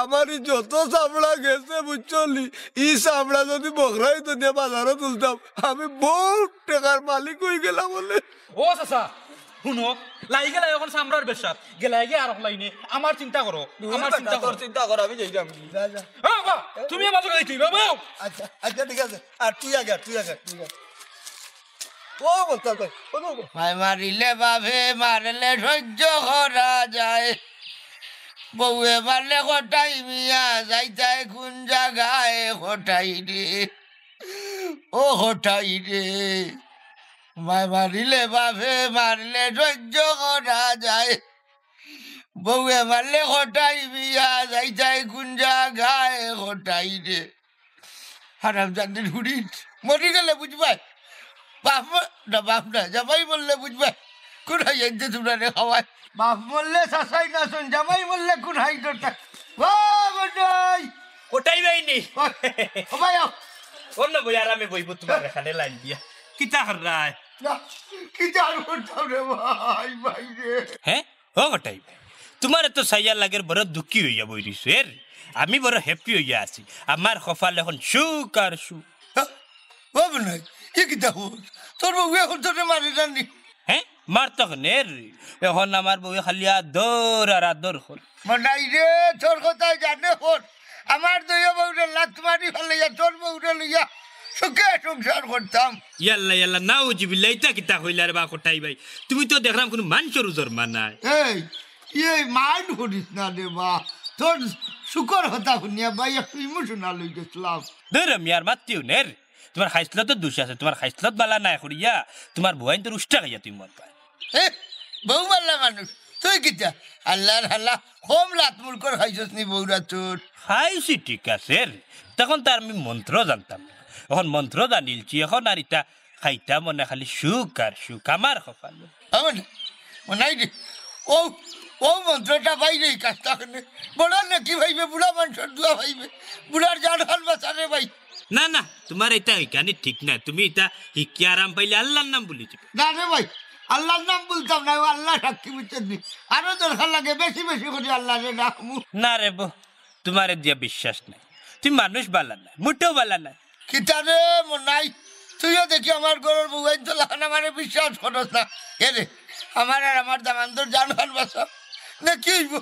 আমার ই যত চামড়া গেছে বুঝছো নি, ই চামড়া যুদি বখরা অইতো দিয়া বাজারো তুলতাম, আমি বউত টেকার মালিক অইগেলাম অনে। ও চাচা, হুনো, লাগি গেলায় অখন চামড়ার ব্যবসাত, গেলায় গিয়া আরক লাইনে। আমার চিন্তা করো, আমার চিন্তা করো। তোর চিন্তা কর, আমি যাইরাম। যা, যা। ও বাবা, তুমি আমার লগে যাইতে অইবো, বাবা। আচ্ছা, আচ্ছা, ঠিক আছে। আর তুই আগে, আর তুই আগে, তুই আগে। ও বলতে হবে, ও বলতে হবে। মায় মারিলে বাফে মারলে সহ্য করা যায়, বউয়ে মারলে কটাই মিয়া যাইতায় কুন জাগায় কটাই রে, ও কটাই রে। মায় মারিলে বাফে মারলে সহ্য করা যায়, বউয়ে মারলে কটাই মিয়া যাইতায় কুন জাগায় কটাই রে। হারামজাদির ফুড়ি, মরি গেলে বুঝবায়। বাফ ম-, না, বাফ না, জামাই মরলে বুঝবায়। কুন হাইয়াইন্তে তুমরারে খাওয়ায়। বাফ মরলে চাচাই নাচইন, জামাই মরলে কুন হাইন্তে। ও বেটাই। কটাই ভাই নি। ও, ও ভাই, আও। অন্য বই আরামে বইবো তুমার এখানে লাইন দিয়া। কিতা কররায়? না, কিতা আর করতাম রে ভাই, ভাই রে। হ্যাঁ? ও কটাই ভাই, তুমারে তো চাইয়া লাগের বড় দুঃখী অইয়া বই রইছো। এর, আমি বড় হ্যাপি অইয়া আছি। আমার কপাল অখন সুখ আর সুখ। হ্যাঁ? ও বনাই, ই কিতা কর? তোর বউয়ে অখন তোরে মারে না নি? হ্যাঁ? মারতো কেনে রে? অখন আমার বউয়ে খালি আদর আর আদর কর। বনাই রে, তোর কথায় জানে কর। আমার দুইও বউরে লাত মারি ফালাইয়া তোর বউরে লইয়া সুখে সংসার করতাম। ইয়াল্লা, ইয়াল্লা, নাউজুবিল্লাহ, ইতা কিতা কইলা রে বা কটাই ভাই? তুমি তো দেখরাম কুনু মানষর উজর মা নায়। এই, এই মাইন্ড করিস না রে বা। তোর সুখর কথা হুনিয়া ভাই একটু ইমোশনাল অই গেছলাম। ধুর মিয়া, আর মাতিও না রে। তুমার খাইছলতর দুষ আছে, তুমার খাইছলত বালা নায় করিয়া তুমার বউয়াইন্তর উষ্টা খাইয়া তুমি মরবায়। এ, বউ মারলা মানুষ, তুই কিতা? আল্লার হালা, কম লাত মুলকর খাইছস নি বউর আতর? খাইছি ঠিক আছে রে, তখন তো আর আমি মন্ত্র জানতাম না, অখন মন্ত্র জানিলছি, অখন আর ইতা খাইতাম মনে খালি সুখ আর সুখ আমার কপালো। আমার মনাই রে, ও ও মন্ত্রটা বাইরে এই কাজটা কেনে? বড় নেকি পাইবে, বুড়া মানুষর দোয়া পাইবে, বুড়ার জান খান বাঁচারে ভাই। না, না, তুমার ইটা হিকানি ঠিক না। তুমি ইটা হিকিয়া আরাম পাইলে আল্লার নাম ভুলি যিবায়। না রে ভাই, আল্লার নাম ভুলতাম না, ও আল্লা সাক্ষী বুঝছস নি। আরো দরকার লাগে বেশি বেশি করি আল্লারে ডাকমু। না রে বো, তুমারে দিয়া বিশ্বাস নাই। তুমি মানুষ বালা নায়, মুটেও বালা নায়। কিতা রে মনাই, তুইও দেখি আমার ঘরর বউয়াইন্তর লাখান আমারে বিশ্বাস করস না। এরে, আমার আর আমার দামান্দর জান খান বাঁচা। না কি অইবো?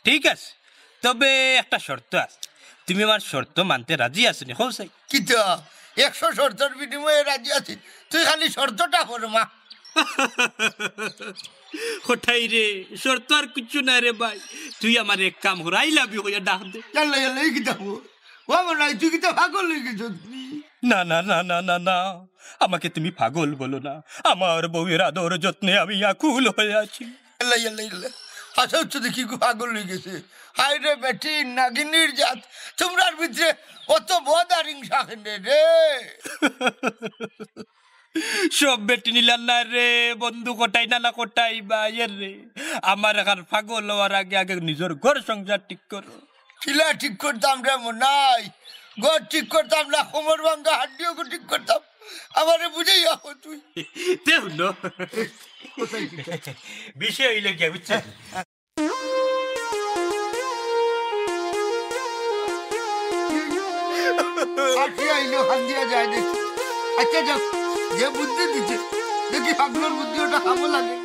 ঠিক আছে, তবে একটা শর্ত আছে। তুমি আমার শর্ত মানতে রাজি আছো নি? কও চাই। কিতা? একশো শর্তর বিনিময়ে রাজি আছি, তুই খালি শর্তটা ফরমা। কটাই রে, শর্ত আর কিচ্ছু নাই রে ভাই। তুই আমারে এক কাম কর, I love you কইয়া ডাক দে। ইয়াল্লা, ইয়াল্লা, ই কিতা কও? ও মনাই, তুই কিতা পাগল অইগেছস নি? না, না, না, না, না, না। আমাকে তুমি পাগল বলো না। আমার বউয়ের আদর যত্নে আমি আকুল হয়ে আছি। ইয়াল্লা, ইয়াল্লা, ইয়াল্লা। আচ্ছা, হচ্ছে দেখি, পাগল অইগেছে। হায় রে বেটি, নাগিনীর জাত। তুমরার ভিতরে অত বদ আর হিংসা কেনে রে? সব বেটিন ইলা নায় রে বন্ধু, কটাই না, না কটাই বা, এরে। আমার এখান পাগল অওয়ার আগে আগে নিজর ঘর সংসার ঠিক করো। কিলা ঠিক করতাম রে মনাই, ঘর ঠিক করতাম না, কোমর ভাঙ্গা হাড্ডিও ঠিক করতাম। আমারে বুঝাইয়া কও তুই। তে হুনো। বিষয় অইলো গিয়া, বুঝছো? আজকে আইলো, হান্দিয়া যায় দেখি। আচ্ছা যাক, যে বুদ্ধি দিছে, দেখি পাগলর বুদ্ধি ওটা কামো লাগে।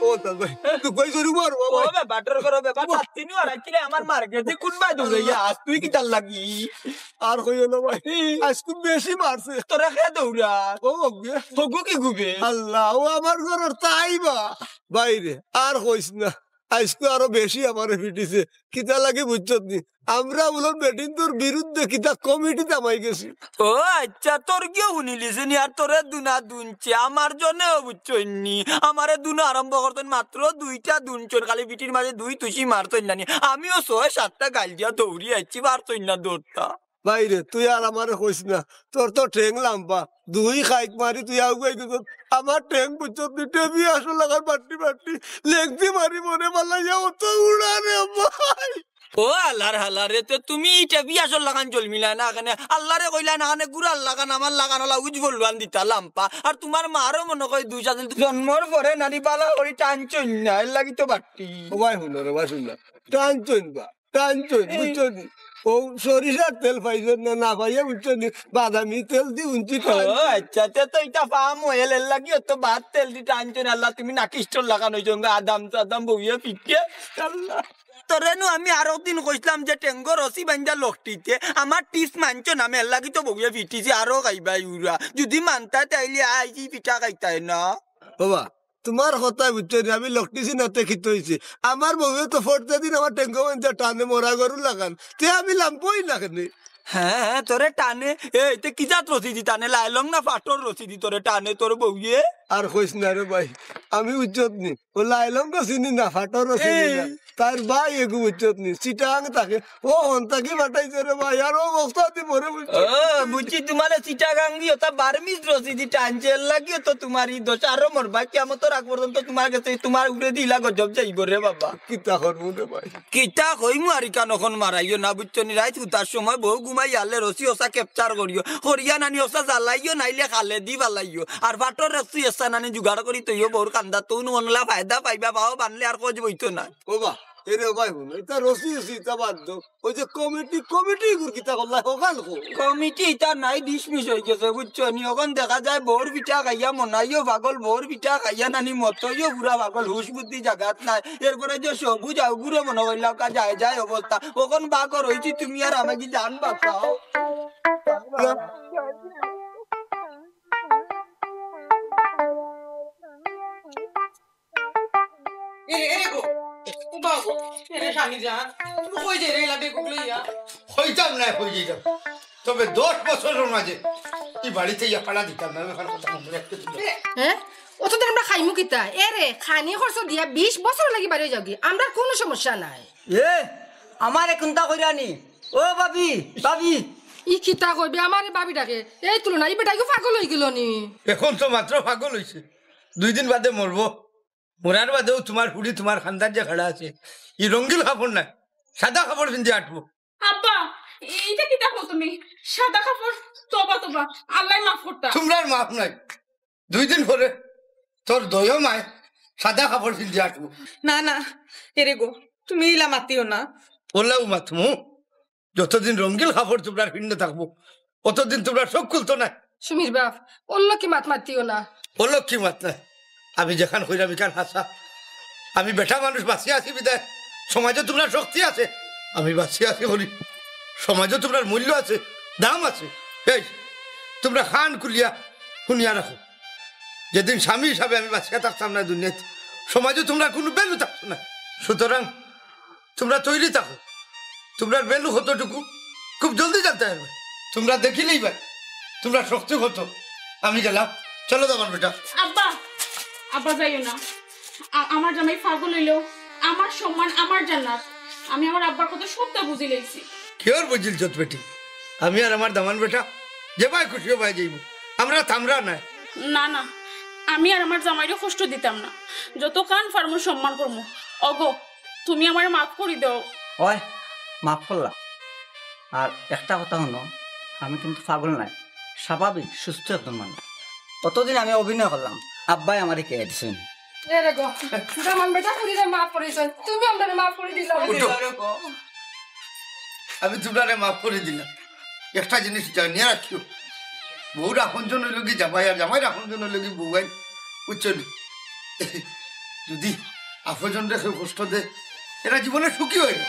ও দাদা ভাই, তুই কই জোরে মার বাবা। ও বে, বাটর করো বে, বাবা, তিন বার আইছিলে আমার মার গেছে, কোন ভাই দৌড়াইয়া আস, তুই কিতার লাগি? আর কইও না ভাই, আইজ খুব বেশি মারছে। তোরা কে দৌড়া? ও ওকে। হগু কি গুবে? আল্লাহ, ও আমার ঘরর তাই বা। বাইরে, আর কইস না। আইজকু আরো বেশি আমারে পিটিছে। কিতা লাগি বুঝছত নি? আমরা বুলন বেটিন্তর বিরুদ্ধে কিতা কমিটি থামাই গেছি। ও আচ্ছা, তোর কিও হুনিলিছে নি? আর তোরে দুনা দুনছে, আমার জনেও বুঝছইন নি। আমারে দুনা আরম্ভ করতন মাত্র দুইটা দুনছইন, খালি পিটির মাঝে দুই তুষি মারছইন না নি। আমিও ছয় সাতটা গাইল দিয়া দৌড়ি আইছি, পারছইন না দৌড়তা। বাইরে, তুই আর আমারে কইস না, তোর তো ঠেং লাম্বা, দুই খাইক মারি তুই আগুয়াই গেছত। আমার ঠেং বুঝছত নি, টেবি আসল লাগার বাট্টি বাট্টি, লেংতি মারি মনে পালাইয়া অত উড়া রে ভাই। ও আল্লার হালা রে, তে তুমি ইটা বিয়াসর লাখান জলমিলায় না কেনে? আল্লারে কইলায় না কেনে, গুড়ার লাখান, আমার লাখান অলা উজ বলবান দিতা লাম্পা। আর তুমার মারও মনো কয় দুই সাত দিন জন্মর পরে নানি বালা করি টানছইন না, এর লাগি তো বাট্টি। ও ভাই হুনো রে, ভাই হুনো। টানছইন বা, টানছইন, এই বুঝছো নি? ও সরিষার তেল পাইছইন না, না পাইয়া বুঝছো নি? বাদামি তেল দি উঞ্চি ও টানছইন। আচ্ছা, তে তো ইটা পাম অয়েল, এর লাগিও তো বাদ তেল দি টানছইন। আল্লাহ, তুমি নাকি স্টোর লাখান অইছো, আদাম তো আদাম বউয়ে ফিকে। আল্লাহ। তোরে নু আমি আরক দিন কইছলাম যে টেঙ্গো রশি বাইন্দা লকটিতে, আমার টিপস মানছো না, মের লাগি তো বউয়ে ফিটিছি, আরো খাইবায় উরা। যুদি মানতায় তাইলে আইজ ই পিঠা খাইতায় না। বাবা, তুমার কথায় বুঝছো নি, আমি লকটিছি না তে কিতা অইছে? আমার বউয়ে তো ফরতে দিন আমার টেঙ্গো বাইন্দা টানে মরা গরুর লাখান, তে আমি লাম্পই না কেনে। হ্যাঁ, হ্যাঁ, তোরে টানে। এই, তে কি জাত রশি দি টানে? লাইলন না ফাটর রশি দি তোরে টানে তোর বউয়ে? আর কইস না রে ভাই, আমি বুঝছত নি। ও লাইলন তো চিনি না, ফাটর রশি দি না। এই। তার ভাই এগু বুঝছত নি, চিটাং থাকে। ও হন থাকি ফাটাইছে রে ভাই, আর ও বস্তা দি মরে বুঝছত ও, নি। বুঝছি, তুমারে চিটাগাঙ্গি ওটা বার্মিজ রশি দি টানছে, এর লাগিও তো তুমার ই দশা। আরো মরবা, কিয়ামতর আগ পর্যন্ত তুমার গেছে, তুমার উপরে দিলা গজব যাইব রে বাবা। কিতা করবো রে ভাই? কিতা কইমু আর ইখান অখন মারাইও না, বুঝছো নি? রাইত হুতার সময় বউ ঘুমাই আলে রশি ওসা ক্যাপচার করিও, করিয়া নানি ওসা জ্বালাইও, নাইলে খালে দি ফালাইও। আর ফাটর রশি এসা নানি জুগাড় করি তইও বউর কান্দা, তৌ নু অনলা ফায়দা পাইবা, বাও বানলে আর কজ বইতো না। ও বা, এরে ও ভাই হুনো, ইতা রশি রশি, ইতা বাদ দেও। ওই যে কমিটি, কমিটি গুর কিতা করলা, হকাল কো? কমিটি ইতা নাই, ডিসমিস অই গেছে, বুঝছো নি? অখন দেখা যায় বউর পিঠা খাইয়া মনাইও পাগল, বউর পিঠা খাইয়া নানি মতইও পুরা পাগল, হুশ বুদ্ধি জাগাত নাই। এরপরে যে সবুজ আউগুরে মনো করলা, কা যায় যায় অবস্থা। অখন বাগর অইছি, তুমি আর আমাকে জান বাঁচাও। এরে, এরে গো, ও বাবু, এরে স্বামী জান, তুমি কই যাই রে, এলা বেগুক লইয়া? কইতাম না, কই যাইতাম। তবে দশ বছরর মাঝে ই বাড়িত ইয়া ফাড়া দিতাম না, আমি অখন কথা মনো রাখতে দিলাম। হ্যাঁ, অতদিন আমরা খাইমু কিতা? এরে খানি খরচ দিয়া বিশ বছর লাগি বাড়ি যাওগি, আমরার কুনু সমস্যা নাই। এ, আমারে কুন্তা কইরা নি? ও ভাবি, ভাবি। ই কিতা কইবে, আমারে ভাবি ডাকে? এই তুলনা, ই বেটা ইগু পাগল অইগেলো নি? অখন তো মাত্র পাগল অইছে, দুই দিন বাদে মরবো। মরার বাদেও তুমার ফুড়ি, তুমার খান্দান যে খাড়া আছে, ই রঙ্গিল কাপড় নায়, সাদা কাপড় পিন্দি আটবো। আব্বা, ইটা কিতা কও তুমি? সাদা কাপড়? তবা, তবা, আল্লায় মাফ করতা। তুমরার মাফ নাই। দুই দিন পরে তোর দয়মায় সাদা কাপড় পিন্দি আটবো। না, না, এরে গো, তুমি ইলা মাতিও না। অলাউ মাতমু, যতদিন রঙ্গিল কাপড় তুমরার পিন্দে থাকবো, অতদিন তুমরার চউখ খুলতো নায়। সুমির বাপ, অলক্ষী মাত মাতিও না। অলক্ষী মাত নায়, আমি যেখান কইরাম ইখান হাছা। আমি বেটা মানুষ বাঁচিয়া আছি বিদায় সমাজো তুমরার শক্তি আছে। আমি বাঁচিয়া আছি করি সমাজো তুমরার মূল্য আছে, দাম আছে। এই, তুমরা কান খুলিয়া হুনিয়া রাখো, যেদিন স্বামী হিসাবে আমি বাঁচিয়া থাকতাম না দুনিয়াত, সমাজো তুমরার কুনু value থাকতো না। সুতরাং তুমরা তৈরি থাকো, তুমরার value কতটুকু খুব জলদি জানতে পারবে। তুমরা দেখিলাইবায় তুমরার শক্তি কত। আমি গেলাম, চলো দামান বেটা। আব্বা, আব্বা যাইও না। আ-, আমার জামাই পাগল অইলেও আমার সম্মান আমার জান্নাত। আমি আমার আব্বার কথা সবটা বুঝিলাইছি। কিওর বুঝিলছত বেটি? আমি আর আমার দামান বেটা যেবায় খুশি অবায় যাইমু, আমরা থামরা নায়। না, না, আমি আর আমার জামাইরে কষ্ট দিতাম না। যতখান পারমু সম্মান করমু। ওগো, তুমি আমারে মাফ করি দেও। অয়, মাফ করলাম। আর একটা কথা হুনো, আমি কিন্তু পাগল নায়, স্বাভাবিক সুস্থ একজন মানুষ। অতদিন আমি অভিনয় করলাম, আব্বায় আমারে কে দিছইন। এরে গো, দামান বেটা ফুড়িরে মাফ করিছইন, তুমি আমরারে মাফ করি দিলাও। উঠো। আমি তুমরারে মাফ করি দিলাম। একটা জিনিস জানিয়া রাখিও, বউর আপনজন অইলোগি জামাই, আর জামাইর আপনজন অইলোগি বউয়াইন, বুঝছো নি? যদি আপনজনরে কেউ কষ্ট দেয়, এরা জীবনে সুখী অয় না।